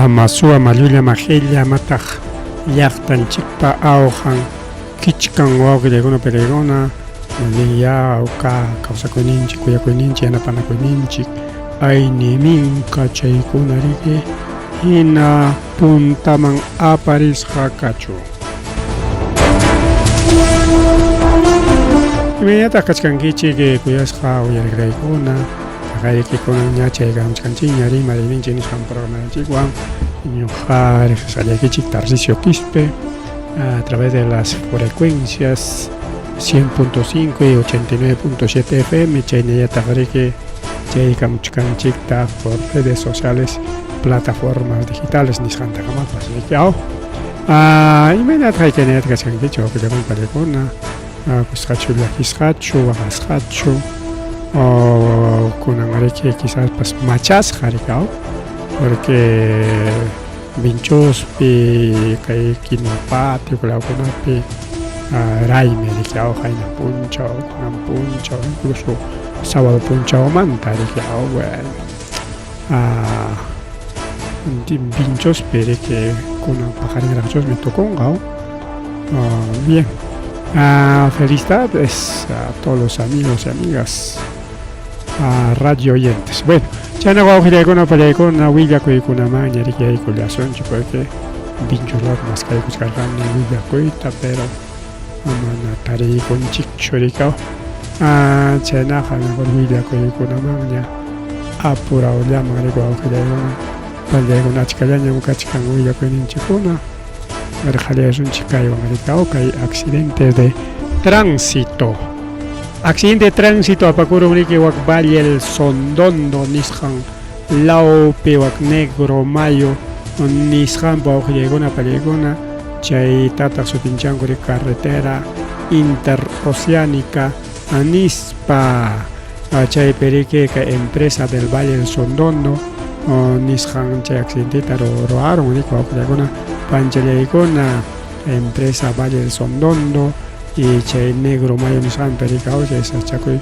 Ama suwa mallulla majilla amataq llaqtanchikpa awqan kichkan wawqillaykuna payllaykuna ya awka kawsakuyninchik kuyakuyninchik yanapanakuyninchik ayni minka chaykuna riki hina puntaman aparisqa kachun. Imaynataq kachkankichik kuyasqa uyariqraykuna Taqaykikunan ña chaykamuchkanchikña rimariyninchik nisqan programanchikwan ñuqa riqsisqallaykichik Tarcisio Quispe a través de las frecuencias 100.5 y 89.7 FM chaynallataq riki chaykamuchkanchiktaq por redes sociales plataformas digitales nisqantakamapas riki aw imaynataq haykaynallataq kachkankichik wawqillakuna panikuna kusqachu llakisqachu waqasqachu kunan riki quizáspas machasqa riki aw porque Vinchuspi kay Quinua Patio lawkunapi raymi riki aw qayna punchaw kunan punchaw incluso sábado punchawmanta riki aw bueno Vinchuspi riki kunan paqarinraqchusmi tukunqa aw bien felicidades a todos los amigos y amigas radio oyentes. Bueno, chayna wawqillaykuna pallaykuna willakuykunamanña riki yaykullasunchik porque vinchulata maskaykuchkarqani willakuyta pero mana tariykunchikchu rikaw. Chaynaqa mejor willakuykunamanña apurawllaman riki wawqillaykuna pallaykuna achkallañam kachkan willakuyninchikkuna qallaysunchik kaywan rikaw kay accidente de tránsito. Accidente de tránsito apakurun riki wak Valle el Sondondo nisqan lawpi wak Negro Mayo nisqanpa wawqillaykuna pallaykuna chaytataq sutinchanku riki carretera interoceánica nispa chaypi riki kay empresa del Valle el Sondondo nisqan chay accidenteta ruwarun riki wawqillaykuna panchallaykuna empresa Valle del Sondondo y chay Negro Mayo nisqanpi rikaw chay sachakuy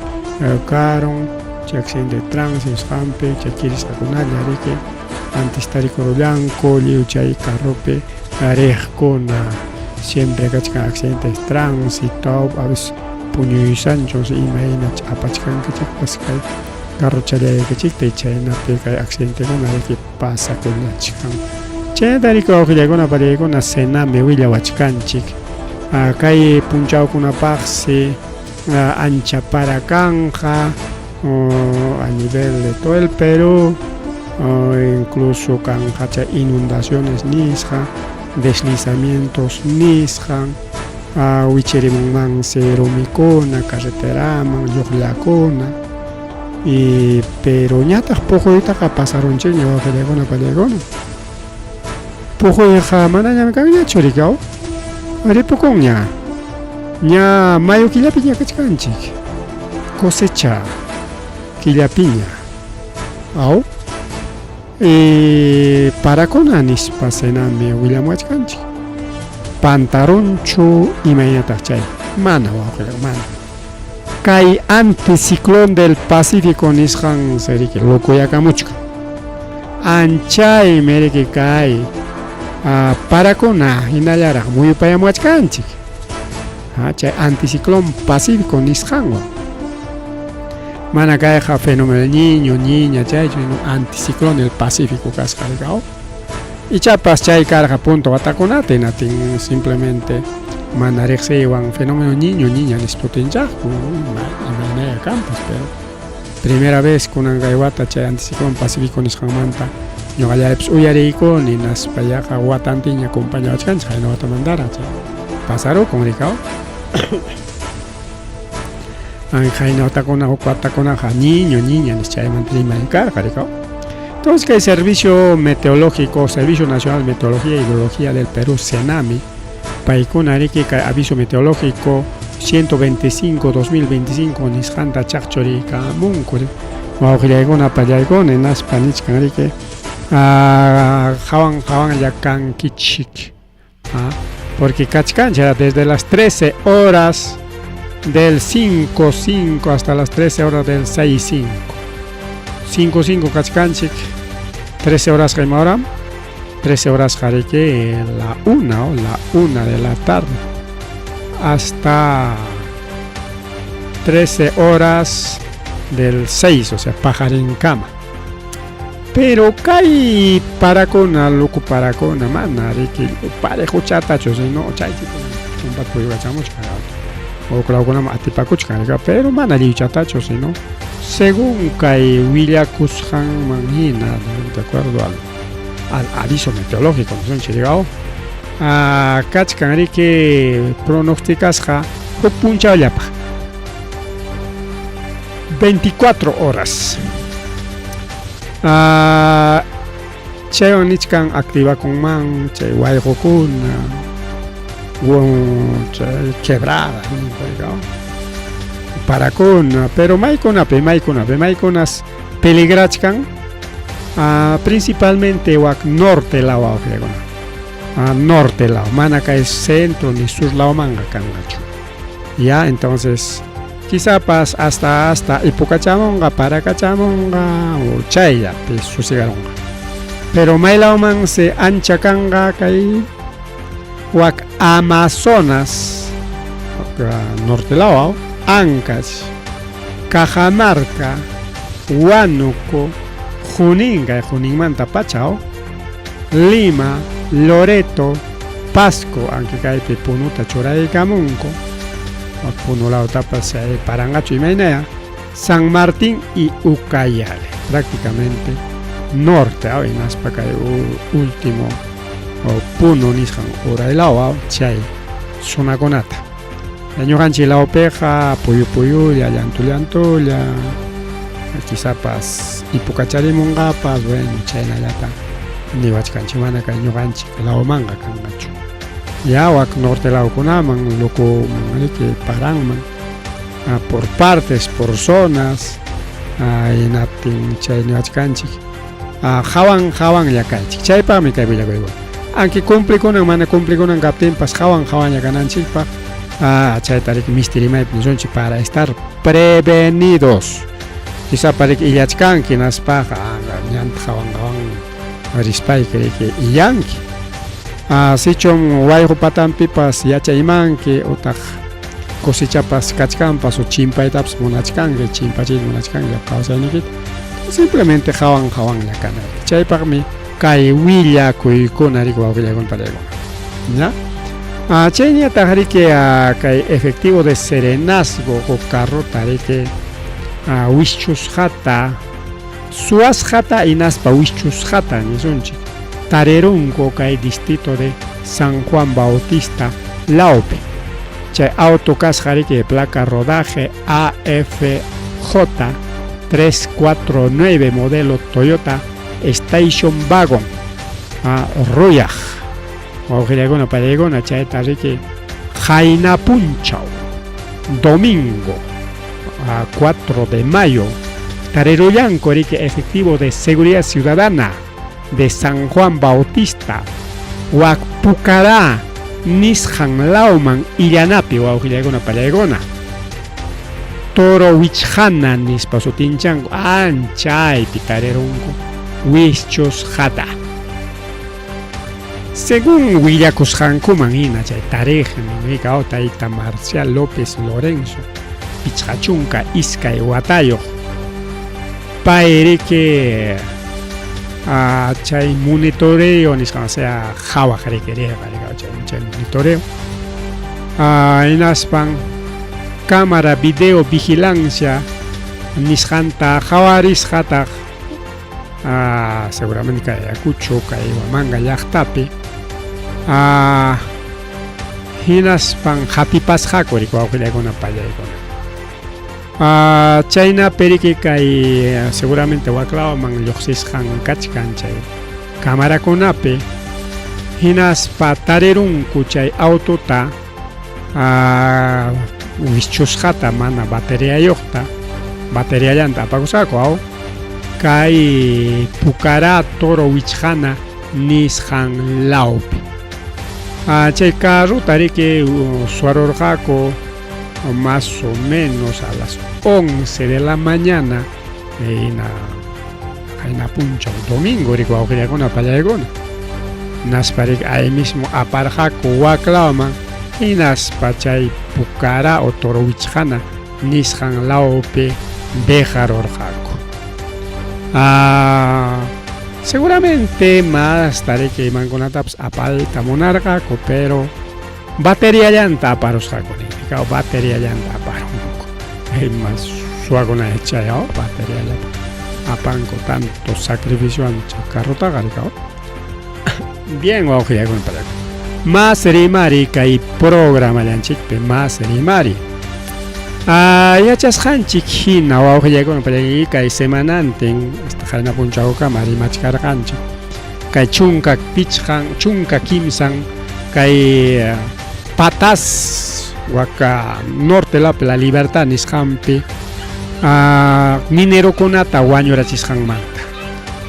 karun chay accidente de tránsito nisqanpi chay kirisqakunalla riki antes tarikurullanku lliw chay carropi riqkuna siempre kachkan accidente de tránsito a veces puñuysanchus imayna apachkankichikpas kay carrochallaykichikta y chaynapi kay accidentekuna riki pasakullachkan. Chaynata riki wawqillaykuna pariykuna Sename willawachkanchik. Kay punchawkunapaqsi ancha para kanqa a nivel de todo el Perú, incluso kanqa chay inundaciones nisqa, deslizamientos nisqan, wichirimunmansi rumikuna carreteraman, lluqllakuna. Y pero ñataq puquytaqa pasarunchikña wawqillaykuna pallaykuna. Puquyqa manañam kanñachu riki aw? Ripukunña. Ña mayo killapiña kachkanchik. Cosecha killapiña. Aw? Y parakuna nispa Senami willamuwachkanchik. Pantarunchu imaynataq chay? Mana wawqillay, mana. Kay anticiclón del Pacífico nisqan riki locoyakamuchkan. Anchaymi riki kay parakuna hinallaraq muyupayamuwachkanchik. Chay anticiclón Pacífico nisqanwan. Mana kayqa fenómeno niño, niña chaychu, sino anticiclón del Pacífico kasqa riki. Ichapas chay karqa punto watakunata hinatin simplemente mana riqsiywan fenómeno niño, niña nispa utinchaqku imaynaya kanpas, pero primera vez kunan kay wata chay anticiclón Pacífico nisqanmanta ñuqallaypas uyariykuni hinaspa yaqa watantinña compañawachkanchik qayna watamantaraq chay pasarukun rikaw. Qayna watakuna huk watakunaqa niño, niña nispa chaymanta rimay karqa rikaw. Entonces kay Servicio Meteorológico, Servicio Nacional de Meteorología y Hidrología del Perú, SENAMHI, paykuna riki kay aviso meteorológico 125-2025 nisqanta chaqchuriykamunku wawqillaykuna pallaykuna hinaspa nichkan riki qawan qawanlla kankichik. Porque kachkanchik desde las 13 horas del 5-5 hasta las 13 horas del 6-5. 5-5 kachkanchik, 13 horas ima hora? 13 horas riki la una o la una de la tarde hasta 13 horas del 6, o sea, paqarinkama. Pero kay parakuna, luku parakuna, mana riki parejuchatachu, sino chaychi tumpa puyukachamuchkan, huk atipakuchkan, pero mana lliwchatachu, sino según kay willakusqanman hina, de acuerdo al aviso meteorológico, ¿no? Llegado a kachkan riki pronosticasqa huk punchawllapaq 24 horas. Chaywan nichkan activakunman chay wayqukuna, chay quebrada, parakuna, pero maykunapi, maykunapi, maykunas peligrachkan, principalmente wak norte law awqillakuna, norte law, mana kay centro ni sur lawmanqa kanqachu. Ya, entonces quizás hasta ipukachamunqa, parakachamunqa o chayllapi susigarunqa. Pero maylawman se ancha kanqa kay wak Amazonas, norte law, Ancash, Cajamarca, Huánuco, Junín, kay Juninmanta pacha, Lima, Loreto, Pasco, aunque kaypi Punuta churaykamunku, Puno lawtapas paranqachu imaynaya, San Martín y Ucayali, prácticamente norte, hinaspa kay último Puno nisqan uraylaw chay sunakunata. Ñuqanchik lawpiqa puyu puyulla, llantu llantulla, quizapas ipukacharimunqapas, bueno, chaynallata niwachkanchik, mana kay ñuqanchik lawmanqa kanqachu. Ya wak norte lawkunaman, lukuman, riki paranman, por partes, por zonas, hinaptin chay niwachkanchik, hawan hawanlla kaychik. Chaypaqmi kay willakuykuna. Aunque cumplikunan mana cumplikunan kaptinpas hawan hawanlla kananchikpaq, chayta riki misti rimaypi nisunchik para estar prevenidos. Quizá riki illachkanki hinaspaqa ñanta hawan hawan rispayki riki illanki. Sichum wayqu patanpipas yachaymanki utaq cosechapas kachkanpas o chimpaytapas munachkanki, chimpachiyta munachkanki kawsayniykita, simplemente hawan hawanlla kanayki. Chaypaqmi kay willakuykuna riki wawqillaykuna pallaykuna. ¿Ya? Chayñataq riki kay efectivo de serenazgo huk carrota riki wischusqata, suwasqata hinaspa wischusqata nisunchik tarirunku kay distrito de San Juan Bautista lawpi. Chay auto kasqa riki placa rodaje AFJ 349 modelo Toyota Station Wagon ruyaq. Wawqillaykuna pallaykuna chayta riki qayna punchaw domingo a 4 de mayo tarirullanku riki efectivo de seguridad ciudadana de San Juan Bautista wak Pucará nisqan lawman illanapi wawqillaykuna pallaykuna. Toro Wichjana nispa sutinchanku anchaypi tarirunku wischusqata. Según willakusqankuman hina chay tariqmi nika tayta Marcial López Lorenzo 52 watayuq pay riki chay monitoreo nisqan, o sea, qhawaq riki rirqa chay monitoreo, hinaspan cámara video vigilancia nisqanta qhawarisqataq, seguramente kay Ayacucho, kay Huamanga llaqtapi, hinaspan qatipasqaku riki wawqillaykuna pallaykuna. Chaynapi riki kay seguramente waklawman lluqsisqan kachkan chay camarakunapi, hinaspa tarirunku chay autota wischusqata mana bateriayuqta, bateriallanta apakusqaku aw kay Pucará Toro Wichjana nisqan lawpi. Chay carrota riki suwarurqaku más o menos a las 11 de la mañana hina qayna punchaw domingo riki wawqillaykuna pallaykuna. Hinaspa riki ahí mismo aparqaku waklawman hinaspa chay Pucará o Toro Wichqana nisqan lawpi dejarurqaku. Ah, seguramente más riki imankunatapas apayta munarqaku, pero bateriallanta aparusqaku nini, bateriallanta aparunku. Mas suwakuna chay bateriallata apanku tanto sacrificiowan chay carrotaqa rikaw. Bien, wawqillaykuna pallakuna. Mas rimari kay programallanchikpi mas rimari. Ah, yachasqanchik hina wawqillaykuna pallakuna kay semanantin hasta qayna punchawkama rimachkarqanchik. Kay chunka pichqan, chunka kimsan kay Pataz waka norte lawpi La Libertad nisqanpi minerokunata wañurachisqanmanta.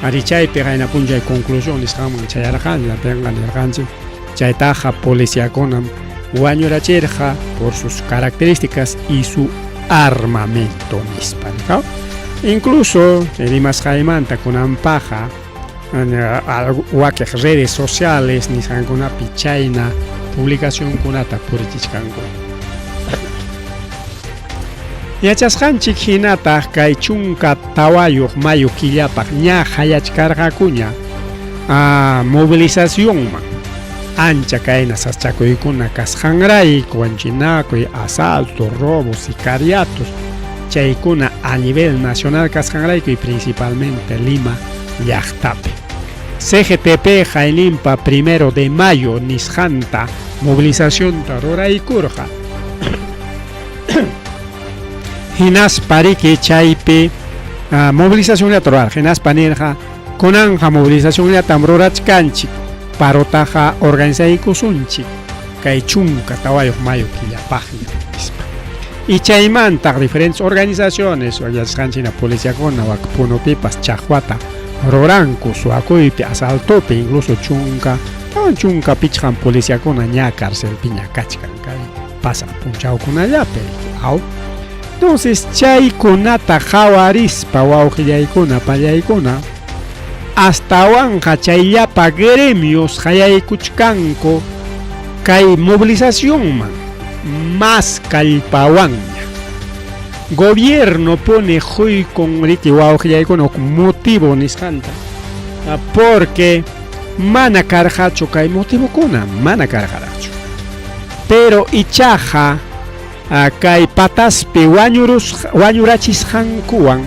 Ari chaypi qayna punchay conclusión nisqanman chayarqanchik, apenqa nirqanchik chaytaqa policiakunam wañurachirqa por sus características y su armamento nispa. Incluso rimasqaymanta kunanpaqa wakiq redes sociales nisqankunapi chayna publicacionkunata purichichkanku. Yachasqanchik hinataq kay 14 mayo killapaq ña hayachkarqakuña movilizacionman ancha kayna sasachakuykuna kasqanrayku wanchinakuy, asalto, robos, sicariatos chaykuna a nivel nacional kasqanrayku y principalmente Lima llaqtapi. CGTP hayninpa 1 de mayo nisqanta movilizacionta ruraykurqa. Hinaspa riki chaypi movilizacionllata rurarqa, hinaspa nirqa kunanqa movilizacionllatam rurachkanchik, parotaqa organizaykusunchik kay 14 mayo killapaqña nispa. Y chaymantaq diferentes organizaciones yachasqanchik hina policiakuna wak Punopipas chaqwata ruranku suwakuypi, asaltopi, incluso 15 policiakuna ña carcelpiña kachkan kay pasaq punchawkunallapi. Aw. Entonces chaykunata qawarispa wawqillaykuna pallaykuna astawanqa chayllapa gremios hayaykuchkanku kay movilizacionman más kallpawanña. Gobierno pone huykun riki wawqillaykuna motivo nisqanta porque mana karqachu kay motivokuna, mana karqaraqchu. Pero ichaqa kay Pataspi wañurachisqankuwan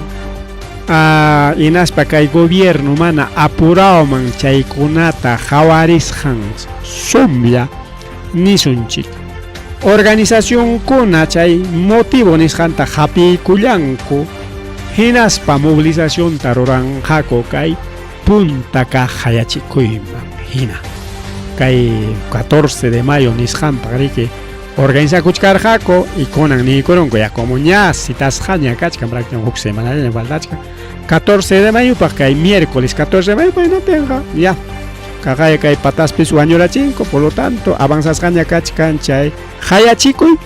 hinaspa kay gobierno mana apurawman chaykunata qawarisqan sumlla nisunchik. Organizacionkuna chay motivo nisqanta hapiykullanku hinaspa movilizacionta ruranqaku kay punta kaq hayachikuyman hina. Kay 14 de mayo nisqanpaq riki organizakuchkarqaku y kunan niykurunku ya como ña citasqaña kachkan prácticamente huk semanallaña faltachkan 14 de mayopaq kay miércoles 14 de mayo hinaptinqa ya kaqaya kay Pataspis wañurachinku, por lo tanto avanzasqaña kachkan chay hayachikuy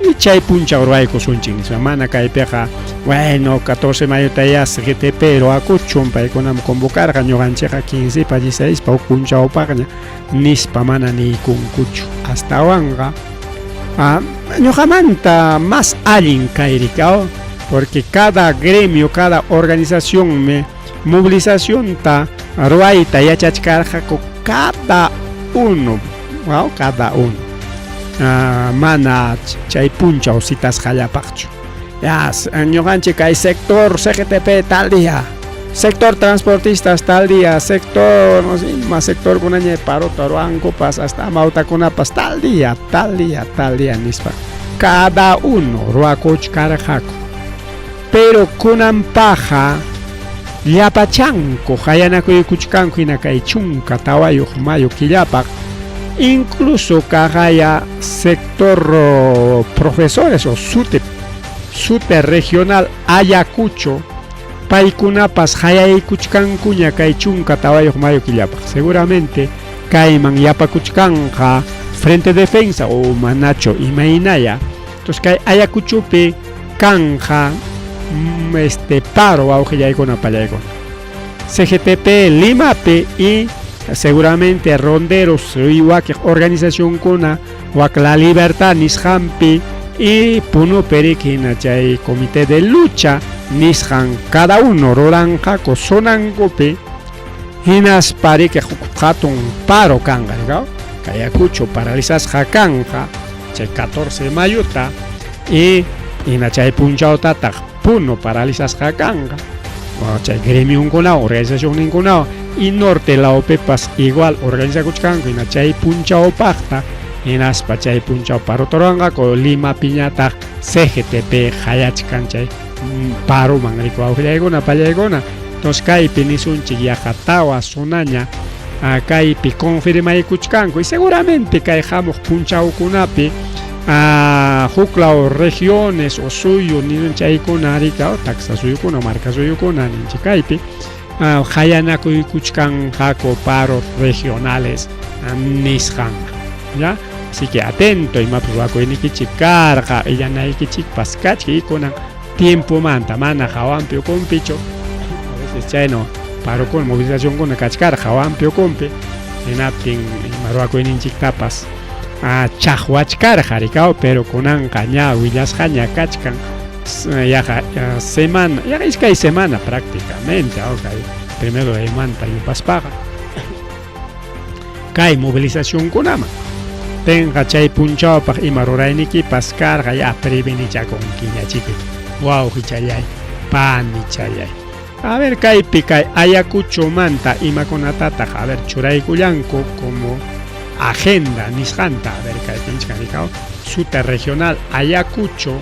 y chay punchaw ruwaykusunchik nispa. Mana kaypiqa bueno 14 de mayota ya CGTP ruwakuchun paykunam convocarqa ñuqanchikqa 15 pa 16 pa huk punchawpaqña nispa mana niykunkuchu. Astawanqa ñuqamanta más allin kay rikaw porque cada gremio, cada organizacionmi movilizacionta ruwayta yachachkarqaku cada uno, cada uno. Mana chay punchaw citasqallapaqchu. Ya ñuqanchik kay sector CGTP tal día, sector transportistas tal día, sector no sé, más sector kunaña parota ruwankupas hasta amawtakunapas tal día, tal día, tal día nispa. Cada uno ruwakuchkarqaku. Pero kunanpaqa llapachanku hayanakuykuchkanku hina kay 14 mayo killapaq, incluso kaqaya sector profesores o SUTE regional Ayacucho paykunapas hayaykuchkankuña kay 14 mayo killapaq. Seguramente kayman yapakuchkanqa Frente Defensa o manacho imaynaya. Entonces kay Ayacuchopi kanja paro wawqillaykuna pallaykuna. CGTP Limapi y Seguramente ronderos y wakiq organizacionkuna wak La Libertad nisqanpi y Punupi riki hina chay comité de lucha nisqan cada uno ruranqaku zonankupi hinaspa riki huk hatun paro kanqa rikaw kay Ayacucho paralizasqa kanqa chay 14 de mayuta y hina chay punchawtataq Puno paralizasqa kanqa chay gremionkunawan organizacionninkunawan y norte lawpipas igual organizakuchkanku hina chay punchawpaqta hinaspa chay punchaw parota ruwanqaku Limapiñataq CGTP qayachkan chay paroman riku wawqillaykuna pallaykuna entonces kaypi nisunchik yaqa tawa zonaña kaypi confirmaykuchkanku y seguramente kay hamuq punchawkunapi huklaw regiones o suyu nisun chaykuna rika taksa suyukuna marka suyukuna ninchik kaypi qayanakuykuchkanqaku paros regionales nisqanqa ya así que atento imapas ruwakuynikichik karqa illanaykichikpas kachka y kunan tiempomanta mana hawanpi ukunpichu a veces chayno parokuna movilizacionkuna kachkarqa hawanpi ukunpi hinaptin ima ruwakuyninchiktapas chaqwachkarqa rikaw pero kunanqa ña willasqaña kachkan yaqa semana yaqa iskay semana prácticamente kay primero de manta yupaspaqa kay movilizacionkunaman tenqa chay punchawpaq ima ruraynikipas karqa ya prevenichakunkiñachiki wawqichallay panichallay a ver kaypi kay Ayacuchomanta imakunatataq a ver churaykullanku como agenda nisqanta a ver kaypi nichkan rikaw SUTE regional Ayacucho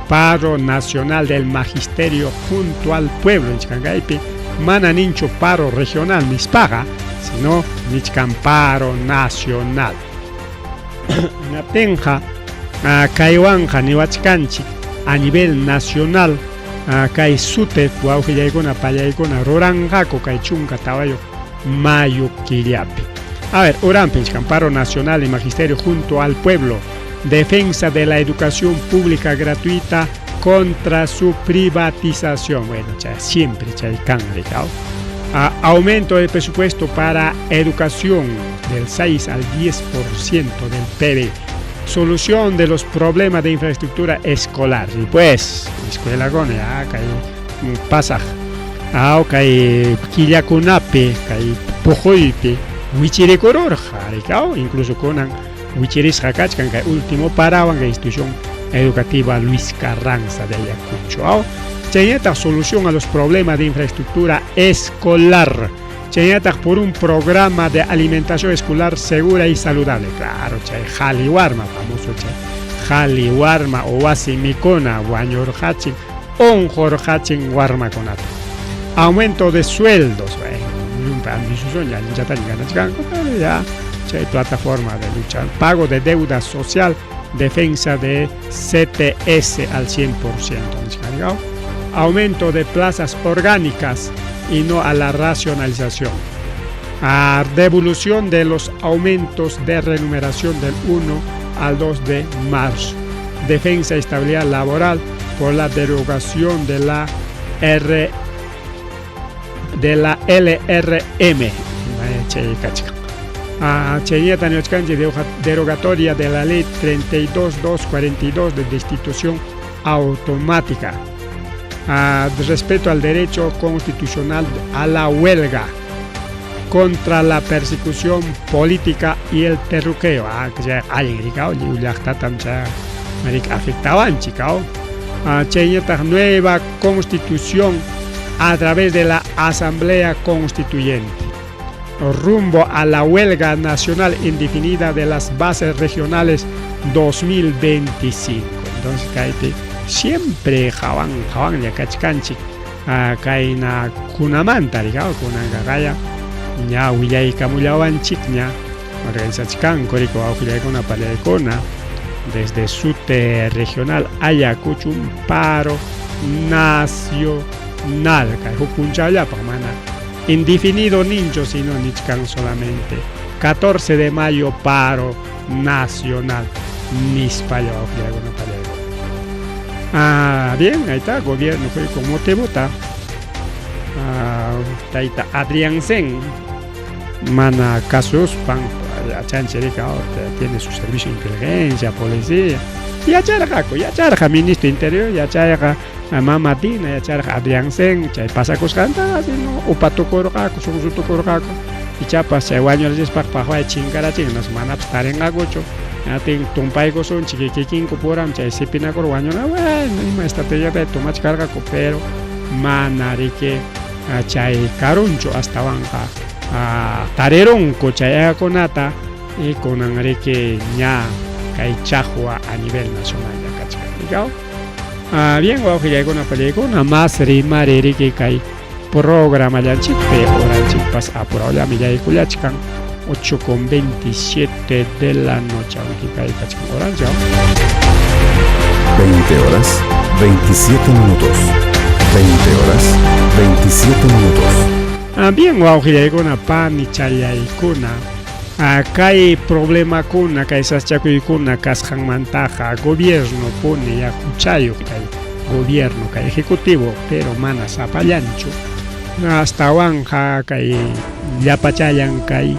paro nacional del magisterio junto al pueblo nichkan kaypi mana ninchu paro regional nispaqa sino nichkan paro nacional hinaptinqa kaywanqa niwachkanchik a nivel nacional kay SUTE wawqillaykuna pallaykuna ruranqaku kay 14 mayo killapi. A ver, uranpi nichkan paro nacional y magisterio junto al pueblo, defensa de la educación pública gratuita contra su privatización. Bueno, chay, siempre chay kan rikaw. Aumento del presupuesto para educación del 6 al 10% del PIB. Solución de los problemas de infraestructura escolar. Y pues, escuela con ya kay pasaq kay killakunapi kay puquypi wichirikururqa rikaw incluso kunan wichirisqa kachkan kay último parawan kay institución educativa Luis Carranza de Ayacucho. Chaynataq solución a los problemas de infraestructura escolar. Chaynataq por un programa de alimentación escolar segura y saludable. Claro, chay qhali warma, famoso chay qhali warma o wasi mikuna wañurqachin unqurqachin warmakunata. Aumento de sueldos, bueno, ambicioso ya anchataña ganachkanku, pero ya chay plataforma de lucha. Pago de deuda social, defensa de CTS al 100%. Aumento de plazas orgánicas y no a la racionalización. A devolución de los aumentos de remuneración del 1 al 2 de marzo. Defensa y estabilidad laboral por la derogación de la R de la LRM. Derogatoria de la ley 32242 de destitución automática. Respeto al derecho constitucional a la huelga, contra la persecución política y el terruqueo. Que alguien afectaban, nueva constitución a través de la Asamblea Constituyente. Rumbo a la huelga nacional indefinida de las bases regionales 2025. Entonces, kaypi siempre hawan hawanlla kachkanchik kayna kunamanta rikaw kunanqa ña willaykamullawanchikña organizachkanku riku wawqillaykuna pallaykuna desde SUTE regional Ayacucho un paro nacional kay huk punchawllapaq mana indefinido ninchu sino nichkan solamente 14 de mayo paro nacional nispalla wawqillaykuna pallaykuna. Bien, ahí está, gobierno fue con motivo tayta Adrianzén. Mana kasuspan yachanchik tiene su servicio de inteligencia, policía. Yacharqaku, yacharqa ministro interior, yacharqa mama Dina, yacharqa Adrianzen, chay pasakusqanta así no upatukurqaku, sunsutukurqaku. Ichapas chay wañurachispaqa paqway chinkarachin, manapas tarinqakuchu. Atin tumpaykusunchik kikinku puram chay sipinakur wañuna, bueno, ima estrategiata tomachkarqaku, pero mana riki chay karunchu astawanqa tarirunku chay ayakunata y kunan riki ña kay chaqwa a nivel nacional ya kachkan. Ikaw? Bien, wawqillaykuna pallaykuna, mas rimari riki kay programallanchikpi horanchikpas apurawllami yaykullachkan 8:27 de la noche, aunque kay kachkan horanchik. 20 horas 27 minutos. 20 horas 27 minutos. Bien, wawqillaykuna panichallaykuna, kay problemakuna, kay sasachakuykuna kasqanmantaqa gobierno puni ya huchayuq kay gobierno, kay ejecutivo, pero mana sapallanchu. Astawanqa kay llapachallan kay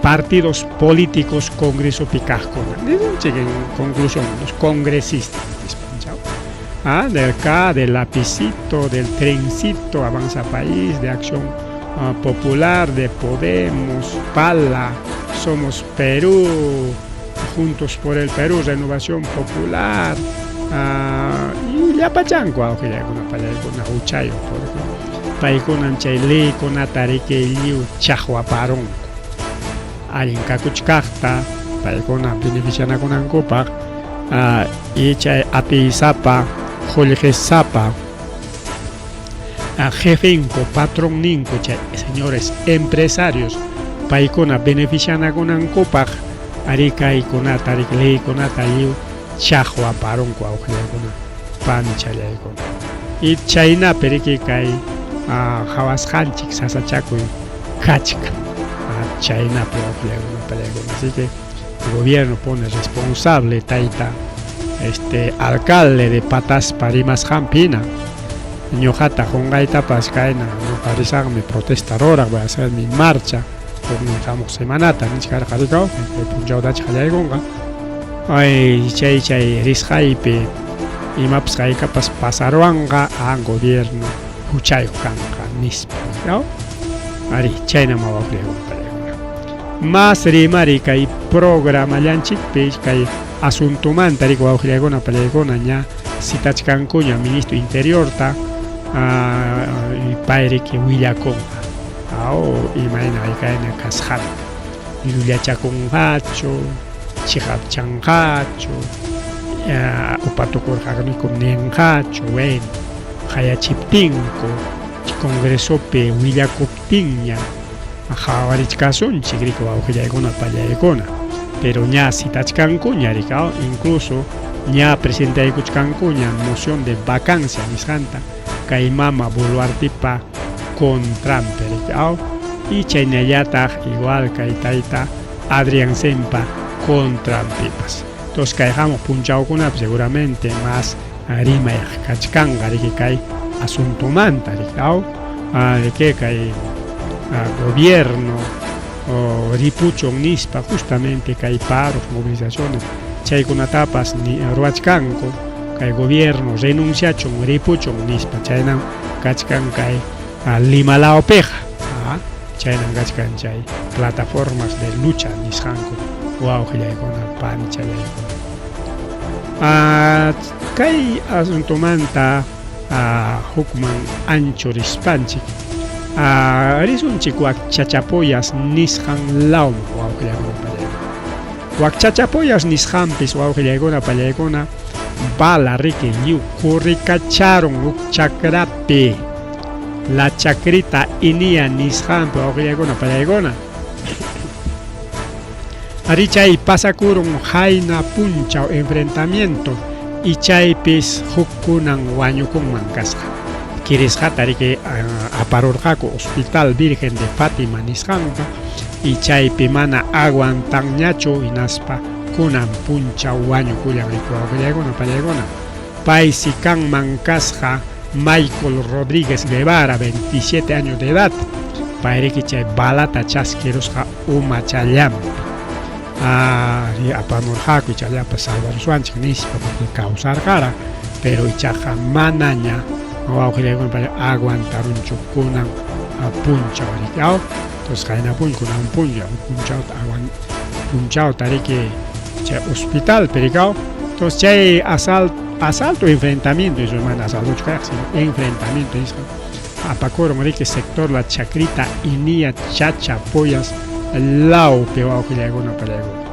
partidos políticos congresopi kaqkuna. Nisunchik en conclusión, los congresistas nispanchaw. Del K, del lapicito, del trencito, Avanza País, de Acción Popular, de Podemos, Pala, Somos Perú, Juntos por el Perú, Renovación Popular, y llapachanku awqillaykuna pallaykuna huchayuq, porque paykunan chay leykunata riki lliw chaqwaparunku. Allin kakuchkaqta paykuna beneficianakunankupaq, y chay atiysapa, qullqisapa jefenku, patronninku, chay señores empresarios, paykuna beneficianakunankupaq ari kaykunata, riki leykunata lliw chaqwaparunku awqillaykuna panichallaykuna. Y chaynapi riki kay qhawasqanchik sasachakuy kachkan. Chaynapi awqillaykuna pallaykuna. Así que el gobierno pone responsable tayta alcalde de Pataspa rimasqanpi hina. Ñuqata qunqaytapas kayna ñuqa risaqmi protesta ruraq, voy a hacer mi marcha huknin hamuq semanata nichkarqa rikaw, kay punchawtachi qallaykunqa. Ay, chay chay risqaypi imapas haykapas pasaruwanqa, gobierno huchayuq kanqa nispa, rikaw. Ari, chaynam wawqillaykuna pallaykuna. Mas rimari kay programallanchikpi kay asuntomanta riki wawqillaykuna pallaykuna ña citachkankuña ministro interiorta, pay riki willakunqa imayna haykayna kasqanta, llullachakunqachu, chiqapchanqachu, upatukurqanikum ninqachu, bueno, qayachiptinku congresopi willakuptinña qhawarichkasunchik riki wawqillaykuna pallaykuna, pero ña citachkankuña riki, incluso ña presentaykuchkankuña moción de vacancia nisqanta kay mama Boluartepa contranpi riki, y chaynallataq igual kay tayta Adrianzenpa contranpipas. Entonces kay hamuq punchawkunapi seguramente mas rimay kachkanqa riki kay asuntomanta riki, de kay gobierno ripuchun nispa justamente kay paros, movilizaciones chaykunatapas ruwachkanku kay gobierno renunciachun ripuchun nispa, chaynam kachkan kay Lima lawpiqa, chaynam kachkan chay plataformas de lucha nisqanku wawqillaykuna panichallaykuna. Kay asuntomanta hukman ancho rispanchik, risunchik wak Chachapoyas nisqan lawman wawqillaykuna pallaykuna. Wak Chachapoyas nisqanpis wawqillaykuna pallaykuna bala riki lliw kurrikacharun huk chakrapi, la chakrita inia nisqanpi wawqillaykuna pallaykuna. Ari chay pasakurun hayna punchaw enfrentamiento y chaypis hukkunan wañukunman kasqa. Kirisqata riki aparurqaku Hospital Virgen de Fátima nisqanpa y chaypi mana aguantanñachu hinaspa kunan punchaw wañukullan riki wawqillaykuna pallaykuna. Paysi kanman kasqa Michael Rodríguez Guevara, 27 años de edad. Payriki chay balata chaskirusqa umachallanpi. Ari apamurqaku ichallapas salvaruswanchik nispa porque kawsarqara, pero ichaqa manaña wawqillaykuna pay aguantarunchu kunan punchaw riki aw. Entonces qayna punchaw kunan punchaw punchawta aguan punchawta riki chay hospitalpi riki aw. Entonces chay asalto asalto enfrentamiento eso mana asaltochu kayqa sino enfrentamiento nisqa apakurun riki sector La Chacrita Inia Chacha Poyas lawpi wawqillaykuna pallaykuna.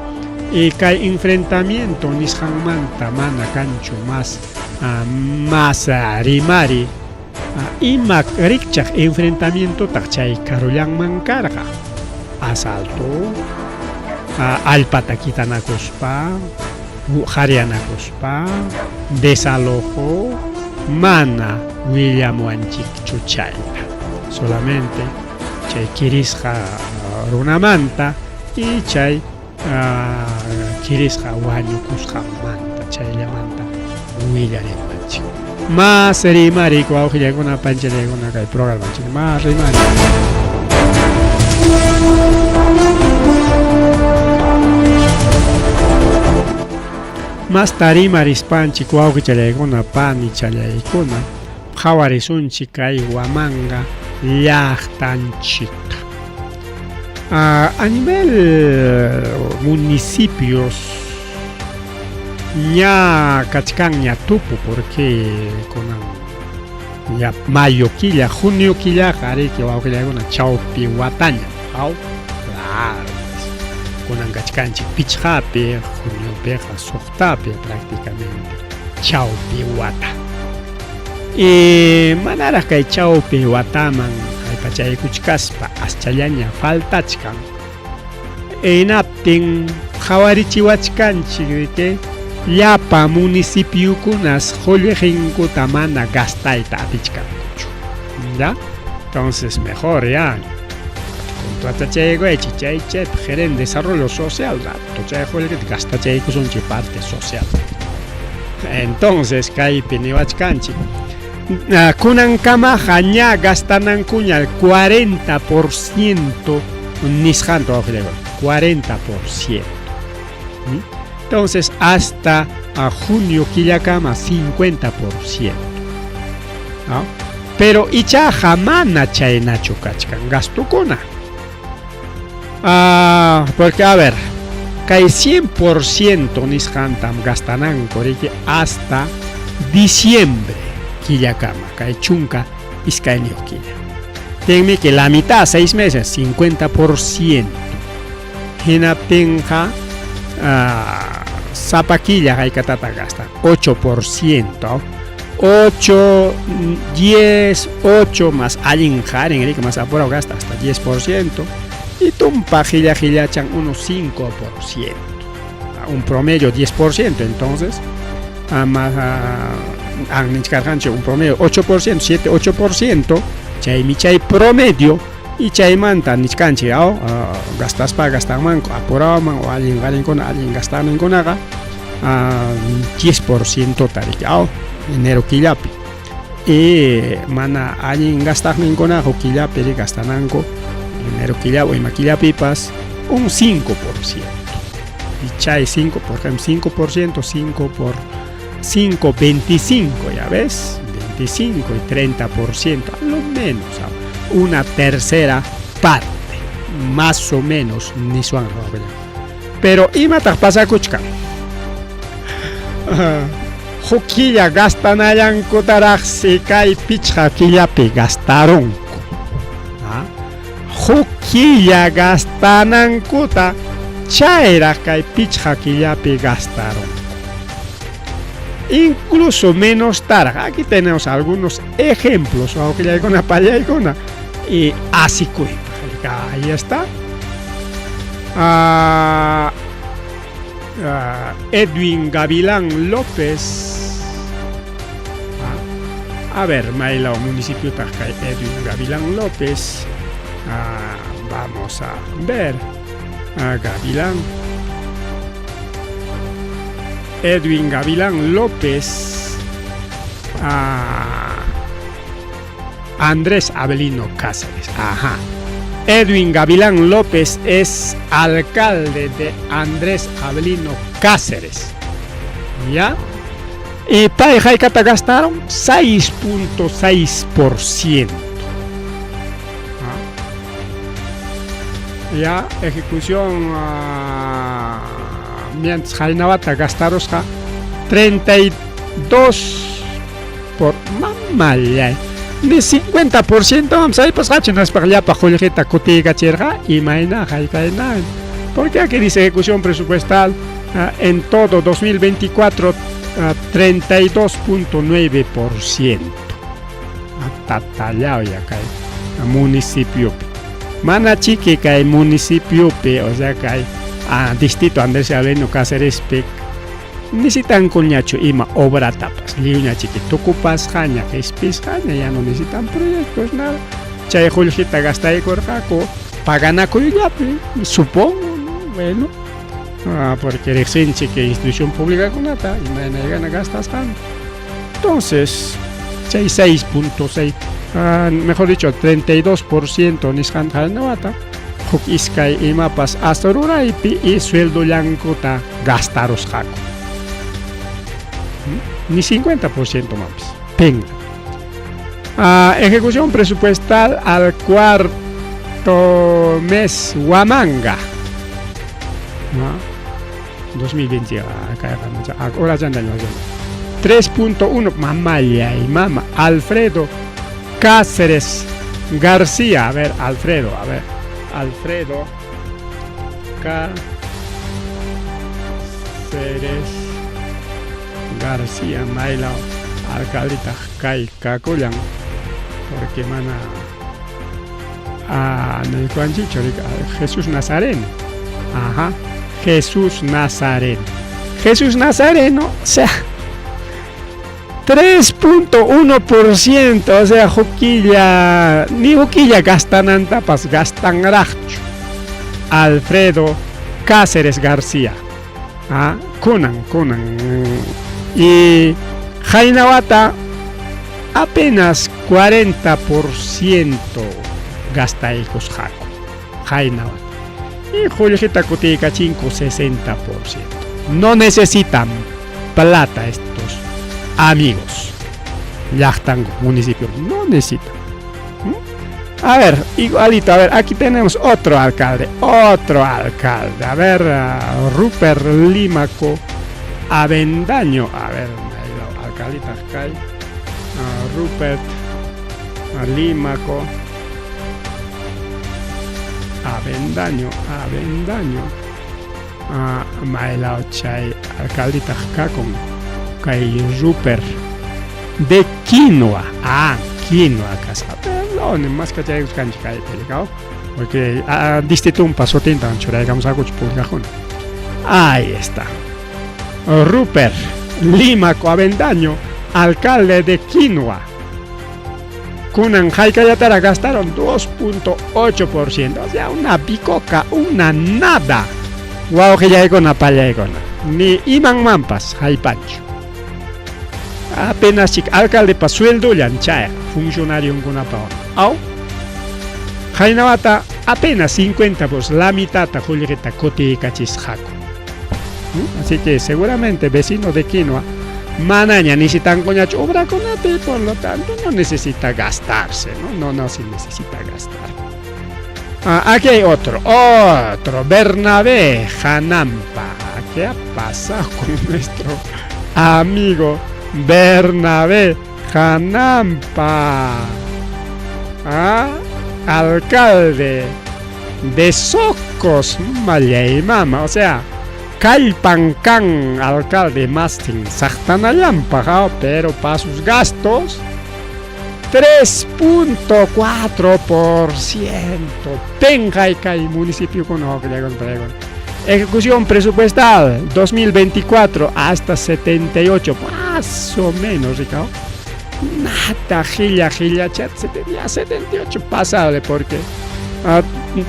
Y kay enfrentamiento nisqanmanta mana kanchu mas mas rimari ima rikchaq enfrentamientotaq chay karullanman karqa asalto allpata kitanakuspa qharyanakuspa desalojo mana willamuwanchikchu chayta solamente chay kirisqa runamanta y chay kirisqa wañukusqanmanta chayllamanta willariwanchik. Mas rimari wawqillaykuna panchallaykuna kay programanchik mas rimari. Mas tarimarispanchik wawqichallaykuna panichallaykuna qhawarisunchik kay Huamanga llaqtanchikta. A nivel municipios ña kachkanña tupu porque kunan ya mayo killa, junio killaqa ariki wawqillaykuna chawpi wataña, aw? Claro, kunan kachkanchik pichqapi, juniopiqa suqtapi prácticamente chawpi wata. Y manaraq kay chawpi wataman haypachaykuchkaspa aschallaña faltachkan. Hinaptin qhawarichiwachkanchik riki llapa municipiokunas qullqinkuta mana gastayta atichkankuchu. ¿Ya? Entonces mejor ya contratachaykuaychik chay chaypi gerente desarrollo social rato chay qullqita gastachaykusunchik parte social. Entonces kaypi niwachkanchik kunankamaqa ña gastanankuña el 40% nisqanta wawqillaykuna 40%. Entonces hasta a junio killakama 50%. ¿No? Pero ichaqa mana chaynachu kachkan gastukuna. Porque a ver, kay 100% nisqantam gastananku riki hasta diciembre killakama, kay chunka iskayniyuq killa. Tinmi que la mitad, 6 meses, 50%. Hinaptinqa sapa killa haykatata gastan, 8%. 8, 10, 8 más allin harin, riki, más apurado gasta hasta 10%. Y tumpa qilla qillachan unos 5%. Un promedio 10%, entonces, más un promedio 8%, 7, 8%, chaymi chay promedio y chaymanta nichkanchik aw gastaspa gastanmanku apuraman o allin qarinkuna allin gastaninkunaqa 10% tariki aw enero killapi y mana allin gastaqninkunaqa killapi ri gastananku enero killa o ima killapipas un 5%. Y chay 5, por ejemplo, 5%, 5 por 5, 25, ya ves, 25 y 30%, a lo menos, una tercera parte, más o menos, niswan. Pero imataq pasakuchkan? Huk killa gastanallankutaraqsi kay pichqa killapi gastarunku. Huk killa gastanankuta chayraq kay pichqa killapi gastarunku. Incluso menos taraq. Aquí tenemos algunos ejemplos, wawqillaykuna pallaykuna y asikuypaq. Ahí está. Edwin Gavilán López. A ver, Mailao municipio kay Edwin Gavilán López. Vamos a ver. Gavilán. Edwin Gavilán López. Andrés Avelino Cáceres. Ajá. Edwin Gavilán López es alcalde de Andrés Avelino Cáceres. ¿Ya? Y pay haykata gastaron 6.6%. Ya, ejecución mientras Jainabata gastarosqa 32 por mamallay. Ni 50% vamos ahí pues naspaq llapa qullqita kutiykachirqa imayna haykayna. Porque aquí dice ejecución presupuestal en todo 2024 32.9%. Tatallao ya kay municipiopi. Mana chiki kay municipiopi, o sea kay distrito Andrés Avelino Cácerespi necesitankuñachu ima obratapas lliwña chiki tukupasqaña qispisqaña ya no necesitan proyectos nada. Chay qullqita gastaykurqaku paganakuyllapi, supongo, ¿no? Bueno, porque riqsinchik institución pública kunata imayna gastasqanta. Entonces, chay 6.6, mejor dicho, 32% nisqanta wata huk iskay imapas asruraypi y sueldollankuta gastarusqaku. Ni 50% más. Venga. Ejecución presupuestal al cuarto mes Huamanga. ¿No? 2020, acá, ahora ya andan 3.1, mamaya y mama. Alfredo Cáceres García. A ver, Alfredo, a ver. Alfredo Cáceres García maylaw alcaldita kay kakullan porque mana niykuanchikchu Jesús Nazareno. Ajá, Jesús Nazareno. Jesús Nazareno, o sea, 3.1%, o sea, huk killa, ni huk killa gastanantapas gastanraqchu. Alfredo Cáceres García. Kunan, kunan. Y Jainawata apenas 40% gastaykusqaku. Jainawata. Y qullqita kutiykachinku 60%. No necesitan plata estos amigos. Llaqtanku municipio no necesitan. A ver, igualito, a ver, aquí tenemos otro alcalde, otro alcalde. A ver, Rupert Límaco Avendaño. A ver, alcaldita kay. Rupert Límaco Avendaño, Avendaño. Maylaw chay alcaldita kakun kay Rupert de Quinoa. Quinoa kasqa. Perdón, más que chaykusqanchik kay pelicao. Porque distritumpa sutinta churaykamusqakuchu publicajuna. Ahí está. Rupert Límaco Avendaño, alcalde de Quinoa. Kunan hayk'allatara gastaron 2.8%, o sea, una bicoca, una nada. Wawqillaykuna pallaykuna. Ni imanmanpas haypanchu. Apenas chik alcaldepa sueldollan chayqa funcionarionkunapa. Aw. Haynawata apenas 50 pues la mitad qullqita kutiykachisqaku. Así que seguramente vecino de Quinoa manaña necesitankuñachu obrakunata y por lo tanto no necesita gastarse, ¿no? No, no se necesita gastar. Aquí hay otro, otro, Bernabé Janampa. ¿Qué ha pasado con nuestro amigo Bernabé Janampa? Alcalde de Socos, Mama, o sea, kallpan kan alcalde mastin saqtanallanpaq, pero para sus gastos 3.4%. Penjay kay municipio con ejecución presupuestal 2024 hasta 78, más o menos, Ricardo. Nada, gilla, gilla, chat, ya 78 pasable porque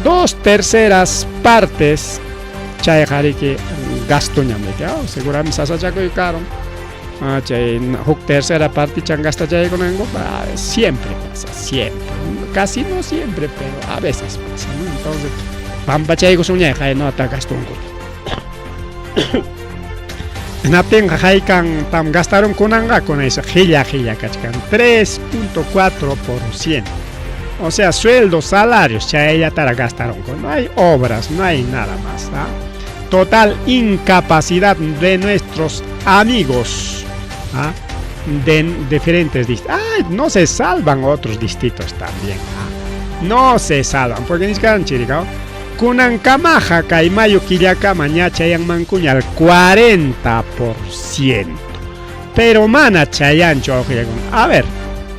dos terceras partes chayqariki gastoñam, seguramente sasachakuy karon. Chay huk tercera partichan gastachaykunanku, siempre pasa, siempre. Casi no siempre, pero a veces pasa, ¿no? Entonces, pampachaykusunña haynata gastunkuta. Hinaptinqa haykan tam gastaron kunanqa kunaysa qilla qilla kachkan 3.4%. O sea, sueldos, salarios, chayllatara gastaronku. No hay obras, no hay nada más. ¿Ah? Total incapacidad de nuestros amigos, ¿ah?, de diferentes distritos. Ah, no se salvan otros distritos también. ¿Ah? No se salvan, porque ni siquiera chiricao. Kunankamaqa kay mayo killakama ña chayanmankuña al 40%. Pero mana chayanchu. A ver,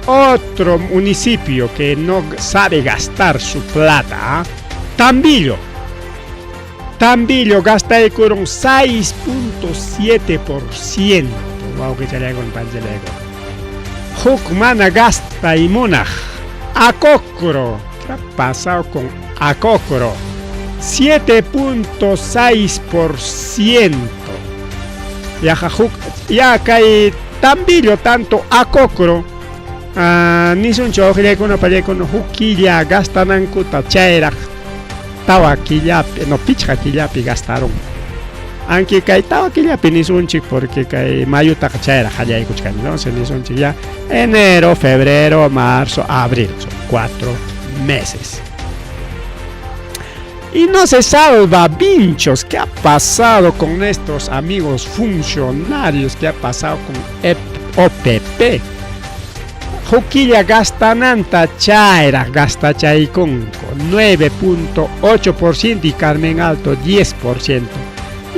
otro municipio que no sabe gastar su plata, ¿ah? Tambillo. Tambillo gastaykurun 6.7%. Wawqichallaykuna panchallaykuna. Huk mana gastay munaq. Acocro. ¿Qué ha pasado con Acocro? 7.6%. Ya, ya kay Tambillo tanto Acocro nisunchu wawqillaykuna pallaykuna huk killa gastanankuta chayraq tawa killapi, no, pichqa killapi gastarunku. Aunque kay tawa killapi nisunchik porque kay mayutaqa chayraq qallaykuchkan, entonces nisunchik ya enero, febrero, marzo, abril, son 4 meses. Y no se salva Vinchos. ¿Qué ha pasado con nuestros amigos funcionarios? ¿Qué ha pasado con OPP? Huk killa gastananta chayraq gastachaykunku 9.8% y Carmen Alto 10%.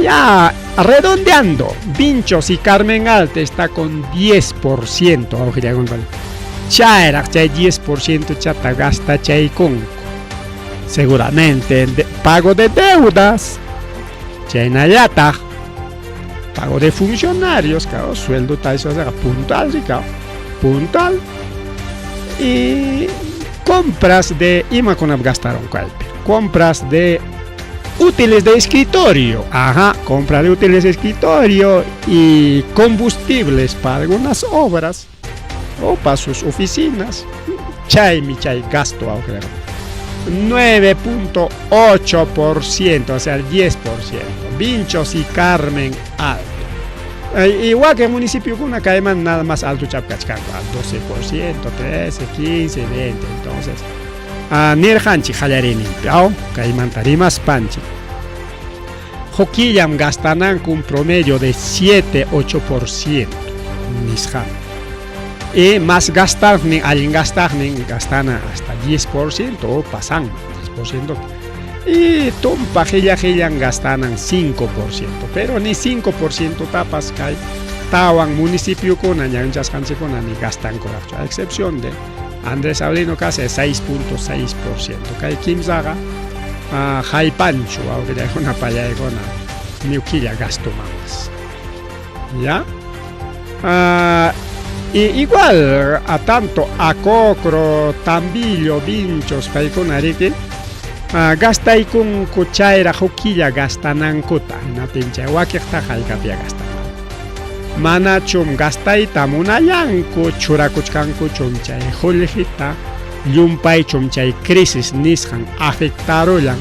Ya redondeando, Vinchos y Carmen Alto está con 10%. Chayraq chay 10% chata gastachaykunku. Seguramente pago de deudas, chaynallataq pago de funcionarios, claro, sueldo tal, puntual, puntual. Y compras de imakunap gastaron kaypi, compras de útiles de escritorio, ajá, compra de útiles de escritorio y combustibles para algunas obras o para sus oficinas. Chaymi chay gasto 9.8%, o sea, el 10%. Vinchos y Carmen Alto. Igual que el municipio kuna kayman nada más alto chapkachkanku, al 12%, 13, 15, 20. Entonces, nirqanchik qallariyninpi, aw, kaymanta rimaspanchik. Huk killam gastananku un promedio de 7, 8% nisqan. Y más gastaqnin, allin gastaqnin gastana hasta 10% o pasanman 10%. Y tumpa qilla qillan gastanan 5%, pero ni 5% tapas kay tawan municipiokuna ñawinchasqanchikkuna ni gastankuraqchu, a excepción de Andrés Avelino casi 6.6%. Kay kimsaqa haypanchu wawqillaykuna pallaykuna ni killa gastumanpas. ¿Ya? Y igual a tanto Acocro, Tambillo, Vinchos, paykuna riki gastaykunku chayraq huk killa gastanankuta, hinaptin chay wakiqtaqa haykapia gastananku. Manachum gastayta munallanku, churakuchkankuchum chay qullqita, llumpaychum chay crisis nisqan afectarullan,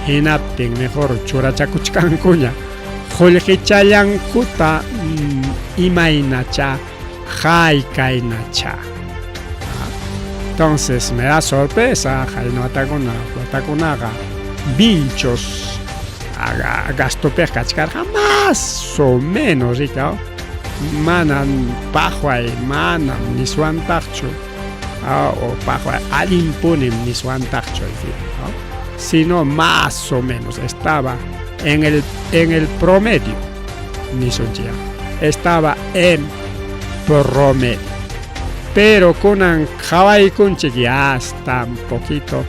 hinaptin mejor churachakuchkankuña qullqichallankuta imaynacha haykaynacha. Entonces me da sorpresa, qayna watakuna watakunaqa Vinchos gastopiq kachkarqa más o menos rika, manam paqway manam niswantaqchu o paqway allinpunim niswantaqchu, sino más o menos estaba en el promedio, nisunchik, estaba en promedio. Pero kunan qhawaykunchik ya está un poquito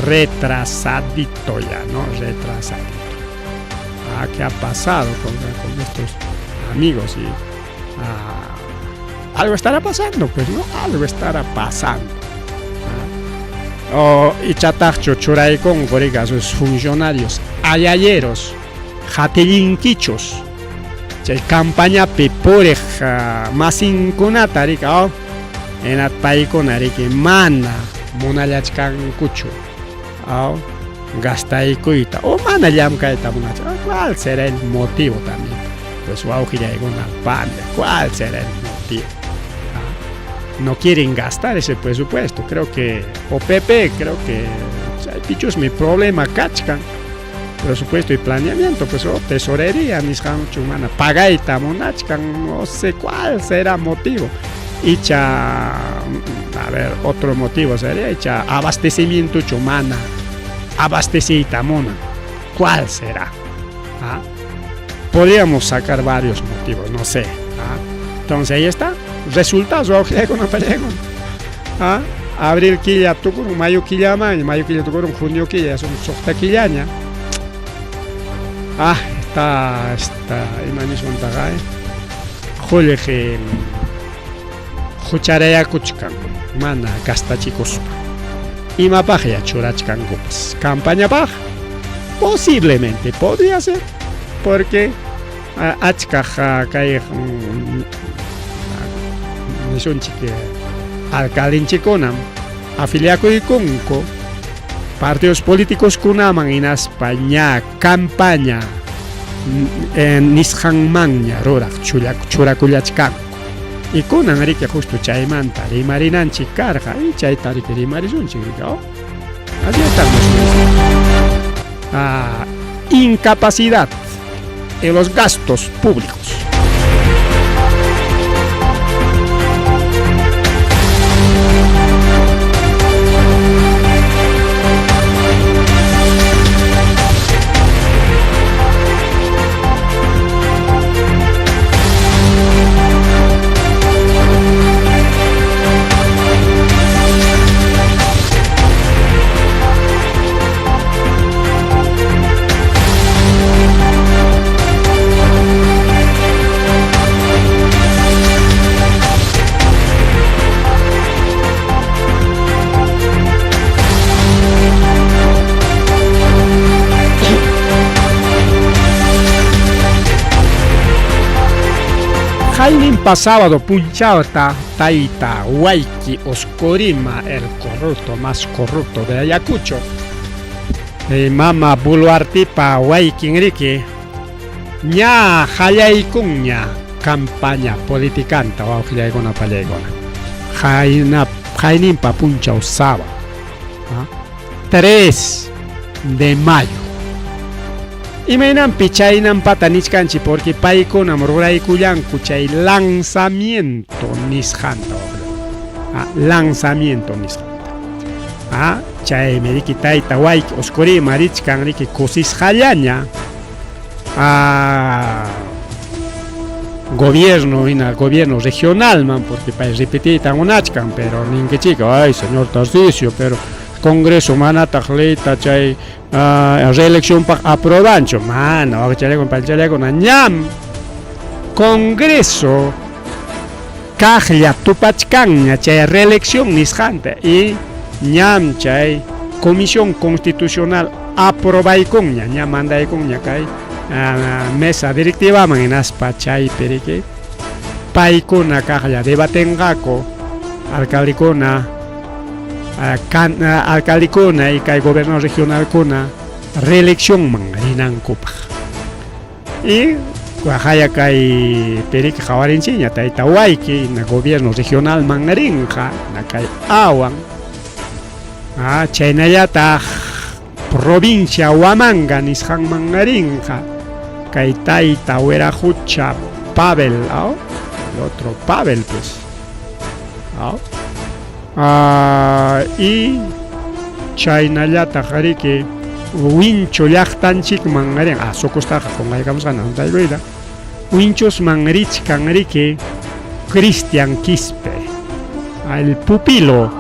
retrasadito ya, ¿no? Retrasadito. Ah, ¿qué ha pasado con nuestros amigos? Y algo estará pasando, pues, ¿no? Algo estará pasando. O ichataqchu churaykunku rika sus funcionarios ayalleros, hatillinkichos. Chay campañapi puriq masinkunata riki aw hinat paykuna riki mana munallachkankuchu aw gastaykuyta o mana llamkayta munachka. ¿Cuál será el motivo también? Pues wawqillaykuna pamia, ¿cuál será el motivo? No quieren gastar ese presupuesto. Creo que OPP, creo que chaypichusmi problema kachkan. Presupuesto y planeamiento, pues o tesorería nisqanchu mana pagayta munachkan, no sé cuál será motivo. Icha, a ver, otro motivo sería icha abastecimientochu mana abasteciyta munan. ¿Cuál será? ¿Ah? Podríamos sacar varios motivos, no sé. ¿Ah? Entonces ahí está. Resultados, ¿ah? Abril killa tukurun, mayo killaman, mayo killa tukurun, junio killa, son suqta killaña. Ah, está, está, ima niswantaqa, qullqi hucharayakuchkan, mana gastachikuspa. Imapaqya churachkankupas? Campañapaq? Posiblemente podría ser, porque achkaq kay nisunchik alcaldenchikunam afiliakuykunku partidos políticos kunaman hinaspa ña campaña nisqanmanña ruraq churakullachkanku. Y kunan riki justo chaymanta rimarinanchik karqa y chayta riki rimarisunchik riki, oh. Así estamos. Incapacidad en los gastos públicos. Jaiminpa sábado punchawta tayta Huayqui Oscorima, el corrupto más corrupto de Ayacucho, mama Boluartipa waykin riki ña qallaykunña campaña politikanta wawqillaykuna pallaykuna. Qayna qayninpa punchaw sábado, 3 de mayo. Imaynanpi chaynampata nichkanchik porque paykunam ruraykullanku chay lanzamiento nisqanta, lanzamiento nisqanta. Chaymi riki tayta Huayqui Oscorima richkan riki kusisqallaña gobierno hina gobierno regionalman porque pay repetiyta munachkan, pero ninkichika, ay señor Tarcisio, pero Congreso manataq leyta chay reeleccionpaq aprobanchu, mana waqchallaykuna panchallaykuna ñam Congreso kaqlla tupachkanña chay reelección nisqanta y ñam chay Comisión Constitucional aprobaykunña, ña mandaykunña kay mesa directivaman hinaspa chaypi riki paykuna kaqlla debatenqaku alcaldekuna alcaldekuna y kay gobierno regionalkuna reeleccionman rinankupaq. Y haya kay periki qawarinchikña tayta Huayqui na gobierno regionalman rinqa na kay awan chaynallataq provincia Huamanga nisqanman rinqa kay tayta Huirajucha Pavel, el otro Pavel pues. Y chaynallataq riki Huincho llaqtanchikman rin, Socostaqa qunqaykamusqana huntaylluyta. Huinchosman richkan riki Cristian Quispe, el pupilo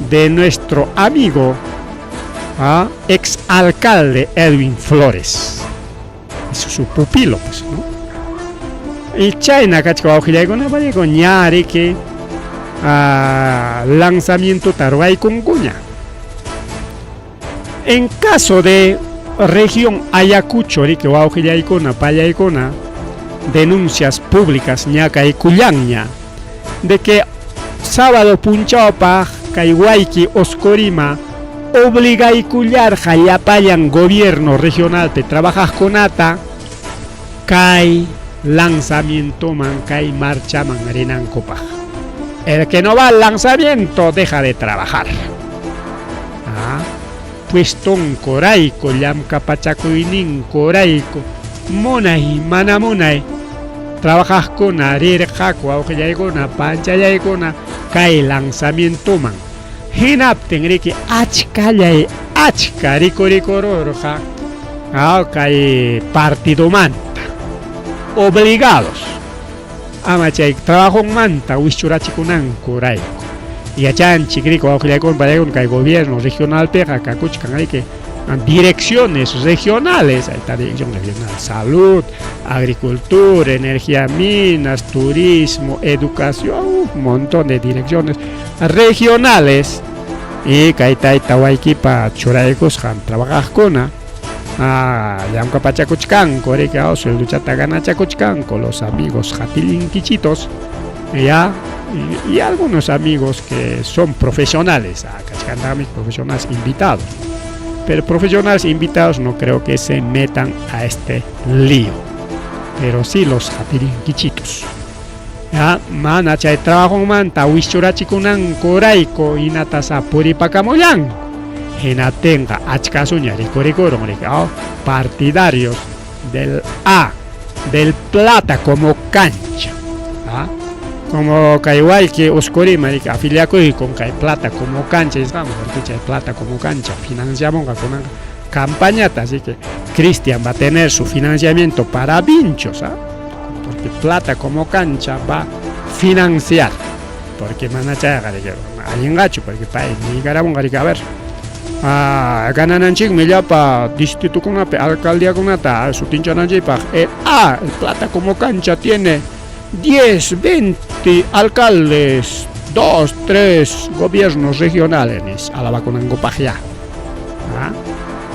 de nuestro amigo ex alcalde Edwin Flores. Es su pupilo, pues, ¿no? Y chayna kachka wawqillaykuna payku ña riki lanzamiento ruwaykunkuña. En caso de región Ayacucho, riki wawqillaykuna pallaykuna, Denuncias públicas ñakaykullanña de que sábado punchawpaq kay wayki Oscorima obligaykullarqa llapallan gobierno regionalpi trabajaqkunata kay lanzamientoman kay marchaman rinankupaq. El que no va al lanzamiento deja de trabajar. Ah, puestonkurayku, llamkapachakuyninkurayku, munay mana munay trabajaqkuna rirqaku wawqillaykuna panchallaykuna kay lanzamientoman. Hinaptin riki achkallay achka rikurikururqa kay partidomanta obligados ama chay trabajonmanta wischurachikunankurayku. Yachanchik riki wawqillaykuna pallaykuna kay gobierno regionalpiqa kakuchkan riki direcciones regionales, ahí está dirección regional, salud, agricultura, energía, minas, turismo, educación, un montón de direcciones regionales. Y kay tayta waykipa churaykusqan trabajaqkuna llamkapachakuchkanku riki suelduchata ganachakuchkanku los amigos jatilinkichitos, ya, y algunos amigos que son profesionales, kachkantaqmi profesionales invitados, pero profesionales invitados no creo que se metan a este lío, pero sí los jatilinkichitos. Ya, mana chay trabajomanta wischurachikunankurayku hinatasa puripakamullanku. Hinaptinqa achkasuña rikurikurun riki, partidarios del A, del Plata como cancha. ¿Ah? Como kay wayki Oscorima riki afiliakuykun kay Plata como cancha nisqanman, porque chay Plata como cancha financiamunqa kunanqa campañata, así que Cristian va a tener su financiamiento para Vinchos, ¿ah? Porque Plata como cancha va a financiar, porque mana chayqa riki allinqachu, porque pay niykaramunqa riki, a ver, ganananchikmi llapa distritokunapi alcaldiakunata sutinchananchikpaq, el A, el Plata como cancha tiene 10, 20 alcaldes, 2, 3 gobiernos regionales, alabakunankupaq ya. ¿Ah?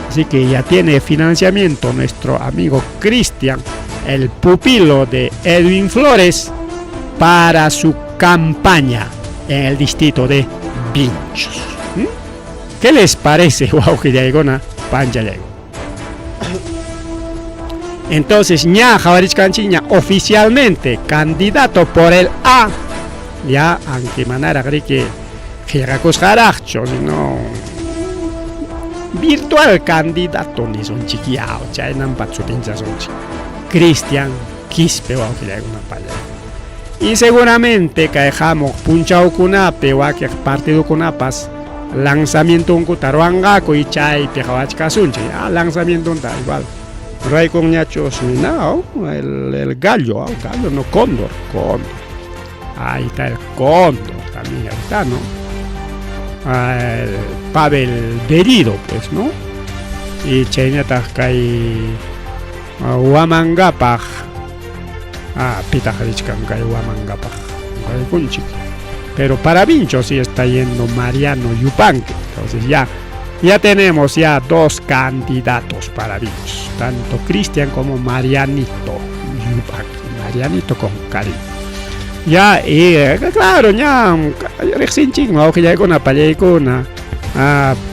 Así que ya tiene financiamiento nuestro amigo Cristian, el pupilo de Edwin Flores, para su campaña en el distrito de Vinchos. ¿Qué les parece, wawqillaykuna, panchallaykuna? Entonces, ña qhawarichkanchikña oficialmente candidato por el A, ya, aunque manaraq riki qillqakusqaraqchu, sino virtual candidato nisunchik ya, chaynampa sutinchasunchik. Cristian Quispe wawqillaykuna pallaykuna. Y seguramente kay hamuq punchawkunapi wakiq partidokunapas lanzamientonkuta ruwanqaku y chaypi qhawachkasunchik. Ah, lanzamientonta igual ruwaykunñachusmi, no, el gallo, gallo no, cóndor, cóndor. Ahí está el cóndor también, ahí está, ¿no? El Pavel Berido, pues, ¿no? Y chaynataq kay Huamangapaq, pitaq richkan kay Huamangapaq kaykunchik. Pero para Vincho sí está yendo Mariano Yupanqui. Entonces ya tenemos ya dos candidatos para Vinchos, tanto Cristian como Marianito Yupanqui, Marianito con cariño. Ya, y claro, ña riqsinchikmi wawqillaykuna pallaykuna,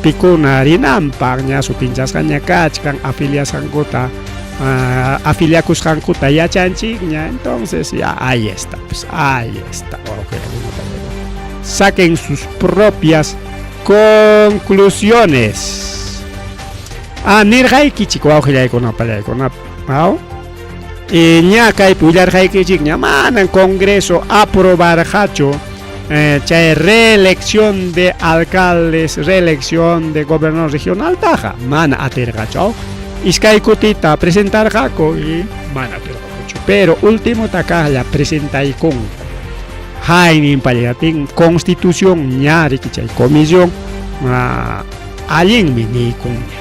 pikuna rinanpaq ña sutinchasqaña kachkan afiliasqankuta, afiliakusqankuta yachanchikña, entonces ya ahí está, pues ahí está, wawqillaykuna pallaykuna. Saquen sus propias conclusiones. Nirqaykichik wawqillaykuna pallaykuna, aw? Ña kaypi willarqaykichikña manan Congreso aprobarqachu chay reelección de alcaldes, reelección de gobernador regional taqa, mana atirqachu. Iskay kutita presentarqaku y mana atirqakuchu. Pero último takaqlla presentaykunku. Haynin pallatin constitución ña riki chay comisión allinmi niykunña.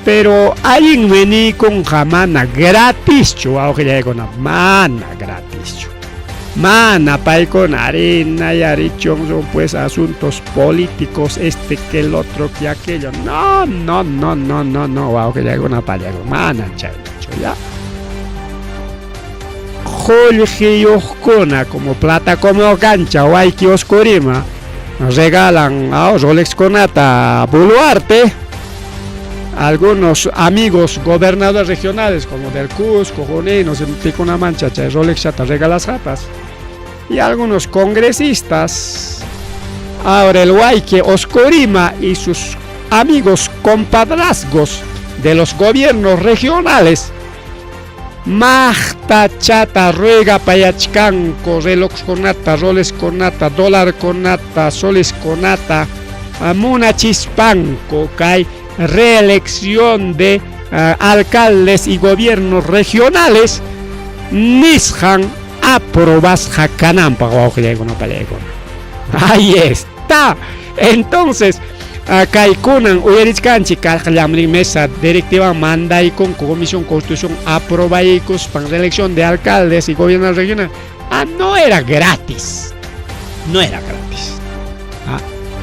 Pero allinmi niykunqa mana gratischu wawqillaykuna, mana gratischu. Mana paykuna harina y arichon son pues asuntos políticos, este que el otro que aquello. No, no, no, no, no, no, wawqillaykuna pallaykuna, mana chaynachu ya. Qullqiyuqkuna como plata como cancha wayki Oscurima regalan Rolexkunata Boluarte. Algunos amigos gobernadores regionales como del Cusco, Junín, no sé, Picuna Mancha, chay Rolexata regalasqapas. Y algunos congresistas. Ahora el Huayque Oscorima y sus amigos compadrazgos de los gobiernos regionales maqta chata ruega payachkanku relojkunata, roleskunata, dólarkunata, soleskunata munachispanku kay reelección de alcaldes y gobiernos regionales nisqan aprobasqa kananpaq wawqillaykuna pallaykuna. Ahí está. Entonces, kaykunan uyarichkanchik kaqllamri mesa directiva mandaykunku Comisión Constitución aprobaykuspan reelección de alcaldes y gobiernos regionales. No era gratis. No era gratis.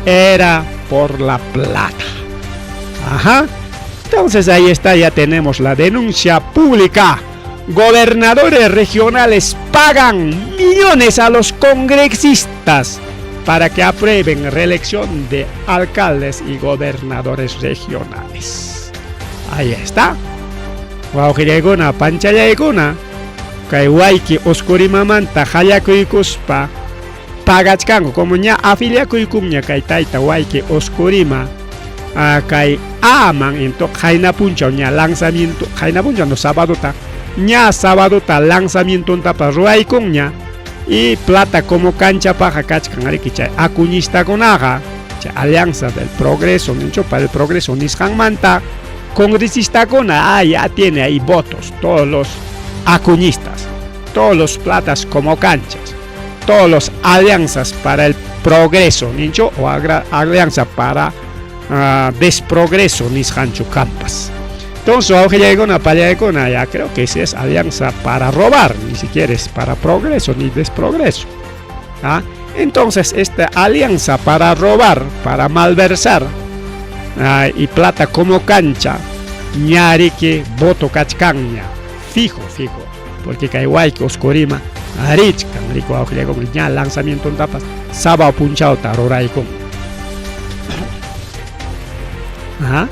Era por la plata. Ajá. Entonces ahí está, ya tenemos la denuncia pública. Gobernadores regionales pagan millones a los congresistas para que aprueben reelección de alcaldes y gobernadores regionales. Ahí está. Wawqillaykuna, panchallaykuna, kay wayki Oscurimamanta hallakuykuspa pagachkanku, como ña afiliakuykunña kay tayta wayki Oscurima, kay aman into qayna punchaw ña lanzamiento, qayna punchaw no sábadota, ña sábadota lanzamientontapas ruwaykunña y plata como cancha paja kachkan riki chay acuñistakunaqa, chay Alianza del Progreso, nincho para el Progreso nisqanmanta congresistakuna, ya tiene ahí votos, todos los acuñistas, todos los platas como canchas, todos los alianzas para el progreso, nincho, o alianza para desprogreso, nisqanchu campas. Entonces, wawqillaykuna, pallaykuna, ya creo que esa es alianza para robar, ni siquiera es para progreso ni desprogreso. ¿Ah? Entonces, esta alianza para robar, para malversar, y plata como cancha, ñariki voto kachkanña, fijo, fijo, porque kay wayki Oscorima, richkan, rico wawqillaykuna, ña lanzamiento tapas, sábado punchawta ruraykun. Ajá.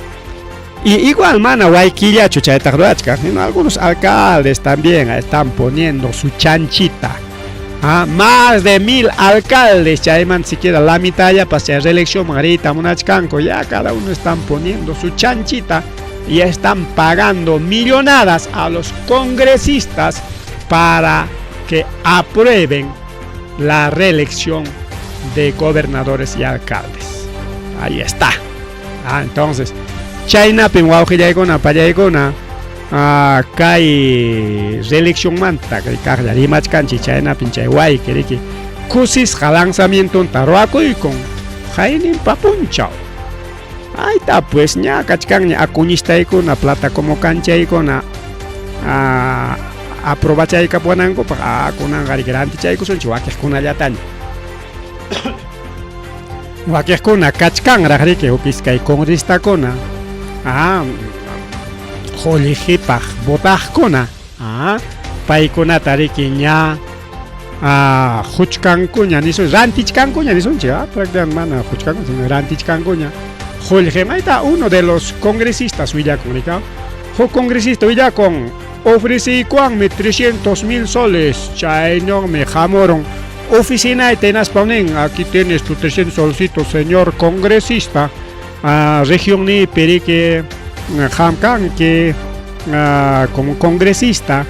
Y igual mana waykillachu chaytaq ruwachkan, sino algunos alcaldes también están poniendo su chanchita. Más de 1000 alcaldes, chayman siquiera la mitad ya para reelección marita munachkanku, ya cada uno están poniendo su chanchita y están pagando millonadas a los congresistas para que aprueben la reelección de gobernadores y alcaldes. Ahí está. Entonces, chaynapim wawqillaykuna pallaykuna, kay reelección manta kay kaqlla rimachkanchik chaynapim chay wayki riki kusisqa lanzamientonta ruwakuykun qayninpa punchaw. Ahí está pues ña kachkanña acuñistaykuna plata como canchaykuna aprobachaykapuwanankupaq kunanqa riki rantichaykusunchik wakiqkunallataña. Wakiqkuna kachkanraq riki huk iskay congresistakuna qullqipaq votaqkuna paykunata riki ña huchkankuña nisun rantichkankuña nisunchik prácticamente mana huchkanku sino rantichkankuña qullqi. Ahí está uno de los congresistas willakun rika huk congresista willakun ofreciykuwanmi 300,000 soles chayñuqmi hamurun oficinayta hinaspa nin aquí tienes tu 300 solcitos señor congresista región nipi riki qam kanki como congresista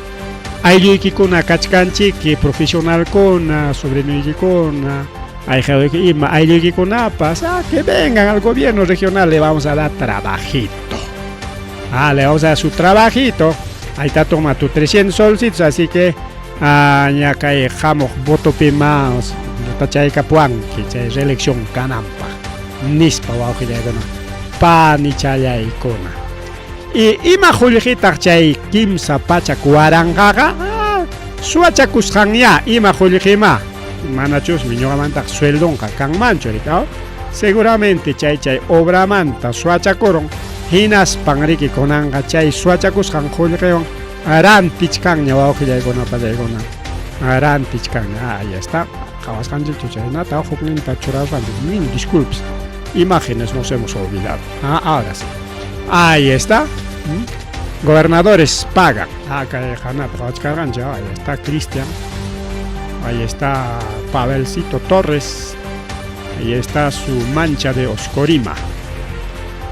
aylluykikuna kachkanchiki profesionalkuna sobrinoykikuna ayqawayki ima aylluykikunapas que vengan al gobierno regional, le vamos a dar trabajito, le vamos a dar su trabajito, ahí está, toma tu 300 solcitos, así que ña kay hamuq votopi mas votachaykapuwanki chay reelección kananpaq nispa wawqillaykuna panichallaykuna. Y ima qullqitaq chay 300,000qaqa suwachakusqanya ima qullqima manachusmi ñuqamantaq sueldonqa kanmanchu rikaw seguramente chay chay obramanta suwachakurun hinaspan riki kunanqa chay suwachakusqan qullqiwan rantichkanña wawqillaykuna pallaykuna. Rantichkanña. Ahí está. Qhawasqanchikchu chaynata hukninta churasqanchik. Mil disculpas. Imágenes nos hemos olvidado. Ah, ahora sí. Ahí está. Gobernadores pagan. Ah, kay hanapaq qhawachkarqanchik. Ahí está Cristian. Ahí está Pavelcito Torres. Ahí está su mancha de Oscorima.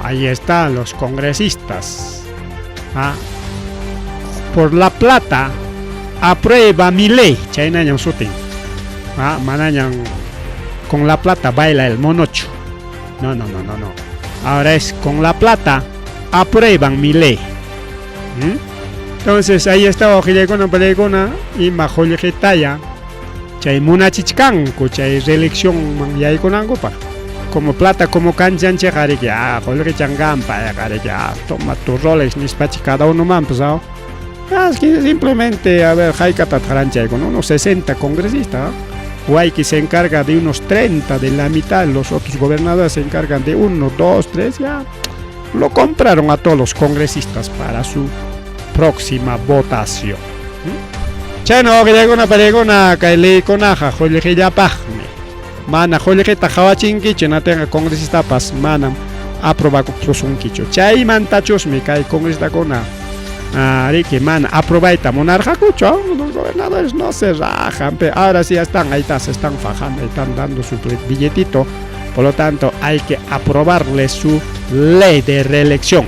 Ahí están los congresistas. Ah, por la plata aprueba mi ley. Chaynañam sutin. Ah, manañam con la plata baila el monocho. No, no, no, no, no. Ahora es con la plata aprueban mi ley. Entonces ahí está wawqillaykuna pallaykuna ima qullqitaya chay munachichkanku chay reeleccionman yaykunankupaq. Como plata como kanchanchikqa riki, ah, qullqichan kanpa, riki, ah, toma tu Rolex nispachi cada unomanpas, ah. Es que simplemente, a ver, haykatataq ranchaykuna, unos 60 congresistas, Huayqui se encarga de unos 30, de la mitad, los otros gobernadores se encargan de 1, 2, 3, ya. Lo compraron a todos los congresistas para su próxima votación. Chayna wawqillaykuna pallaykuna kay leykunaqa qullqillapaqmi. Mana qullqita qhawachinkichu, natinqa congresistapas manam aprobakusunkichu. Chaymantachusmi kay congresistakuna riki mana aprobayta munarqakuchu. Los gobernadores no se rajan, pero ahora sí ya están, ahí está, se están fajando, ahí están dando su billetito. Por lo tanto, hay que aprobarle su ley de reelección.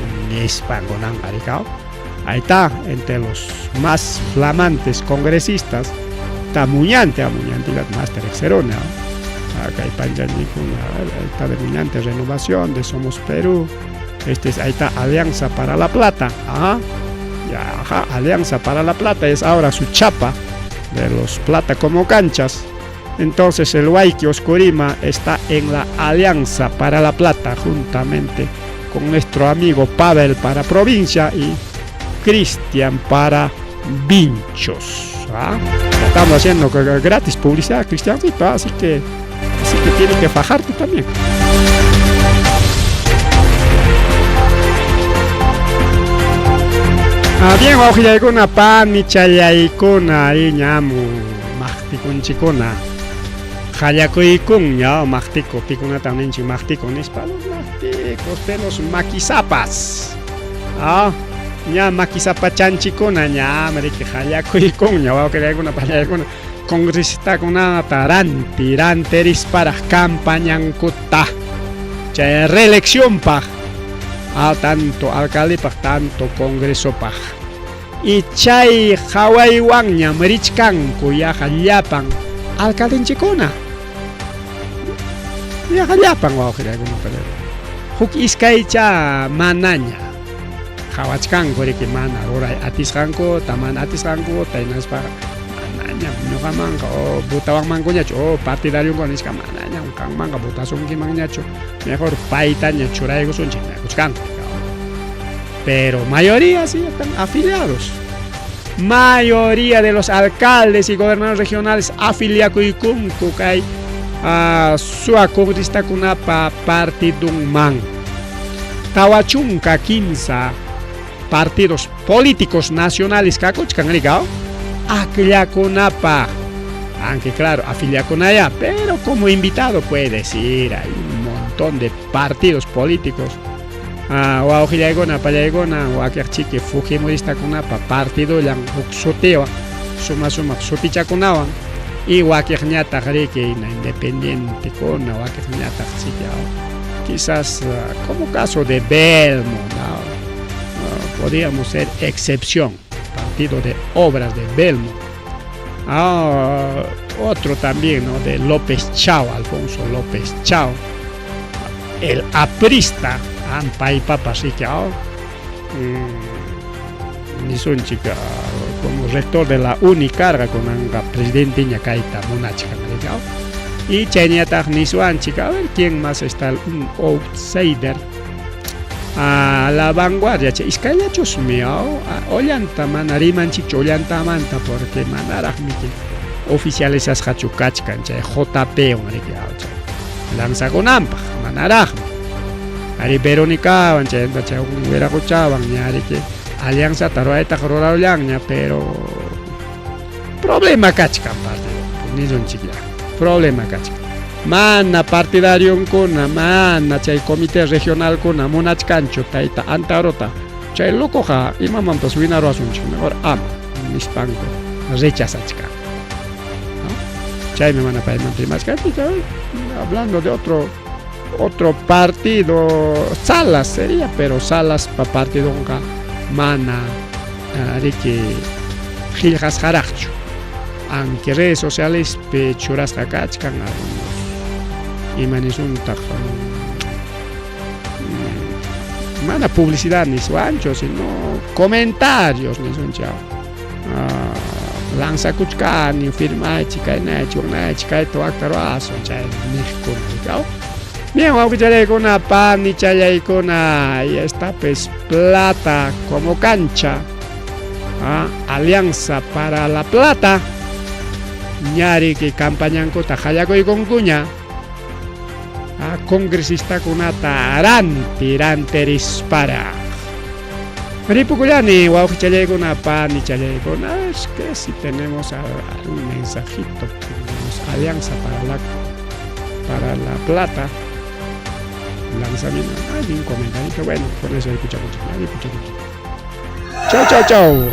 Ahí está, entre los más flamantes congresistas, está Muñante, a Muñante más tercerona. Acá hay Panchanikuna, ahí está de Muñante Renovación, de Somos Perú. Este es, ahí está Alianza para la Plata. Ajá. Ya, ajá, Alianza para la Plata es ahora su chapa de los Plata como canchas. Entonces el Huayqui Oscorima está en la Alianza para la Plata juntamente con nuestro amigo Pavel para provincia y Cristian para Vinchos. ¿Ah? Estamos haciendo gratis publicidad, Cristiancito, así que tiene que fajarte también. Ah, bien, wawqillaykuna panichallaykuna iñamu maqtikunchikuna qallakuykunña maqtiku pikunatan ninchik maqtiku nispa los maqtikus pelos makisapas. Ah, ña makisapachanchikuna ña riki qallakuykunña wawqillaykuna pallaykuna congresistakunata ranti ranterisparaq campañankuta chay reeleccionpaq tanto alcaldepaq tanto congresopaq y chay qhawaywanñam richkanku yaqa llapan alcaldenchikuna yaqa llapan wawqillaykuna huk iskaycha manaña qhawachkanku riki mana ruray atisqankuta mana atisqankuta hinaspa manañam ñuqamanqa o votawanmankuñachu o partidariokuna nisqa manañam qanmanqa votasunkimanñachu mejor paytaña churaykusunchik nakuchkanku. Pero mayoría sí están afiliados. Mayoría de los alcaldes y gobernadores regionales afiliakuykunku kay suwa congresistakunapa partidunman. Tawachunka 15 partidos políticos nacionales kakuchkan rikaw akllakunapaq. Aunque claro, afiliakunaya, pero como invitado puedes ir, hay un montón de partidos políticos. Wawqillaykuna pallaykuna wakiqchiki fujimoristakunapa partidullan huk sutiwan suma sumaq sutichakunawan y wakiqñataq riki independientekuna wakiqñataq chiki quizás como caso de Belmo, ¿no? Podríamos ser excepción, partido de obras de Belmo. Otro también, ¿no? De López Chao, Alfonso López Chao, el aprista, paypapa así que nisunchik como rector de la Unicarga kunanqa presidenteña kayta munachkan y chayñataq niswanchik a ver quién más está un outsider a la vanguardia chay iskayllachusmi Ollanta mana rimanchikchu Ollantamanta porque manaraqmi oficializasqachu kachkan chay JP wan riki chay lanzakunanpaq manaraqmi ari Veronicawan chayta chay wiraquchawan ña riki alianzata ruraytaqa rurarullanña pero Problema kachkan partido, nisunchikya. Problema kachkan. Mana partidariunkuna, mana chay comité regionalkuna munachkanchu tayta Antarota. Chay locoqa imamanpas winaruwasunchik, mejor ama nispanku rechazachkan. ¿No? Chaymi mana paymanta rimachkanchik, hablando de otro partido, Salas sería, pero Salas pa partidonqa mana riki qillqasqaraqchu. Aunque redes sociales pe churasqa kachkan algunos ima nisuntaq mana publicidad niswanchu, sino comentarios nisunchik. Lanzakuchkani firmaychik, kaynaychik, waknaychik, kayta wakta ruwasun, chay niqkuna. Bien, wawqichallaykuna, panichallaykuna, y esta pues plata como cancha, Alianza para la Plata, ñariki campañankuta qallakuykunkuña, congresistakunata ranti ranterispara. Ripukullani, wawqichallaykuna, panichallaykuna, es que si tenemos un mensajito, tenemos Alianza para la Plata, lanzamiento, hay un comentario, bueno, por eso escuchamos, escuchamos. Chau, chau, chau.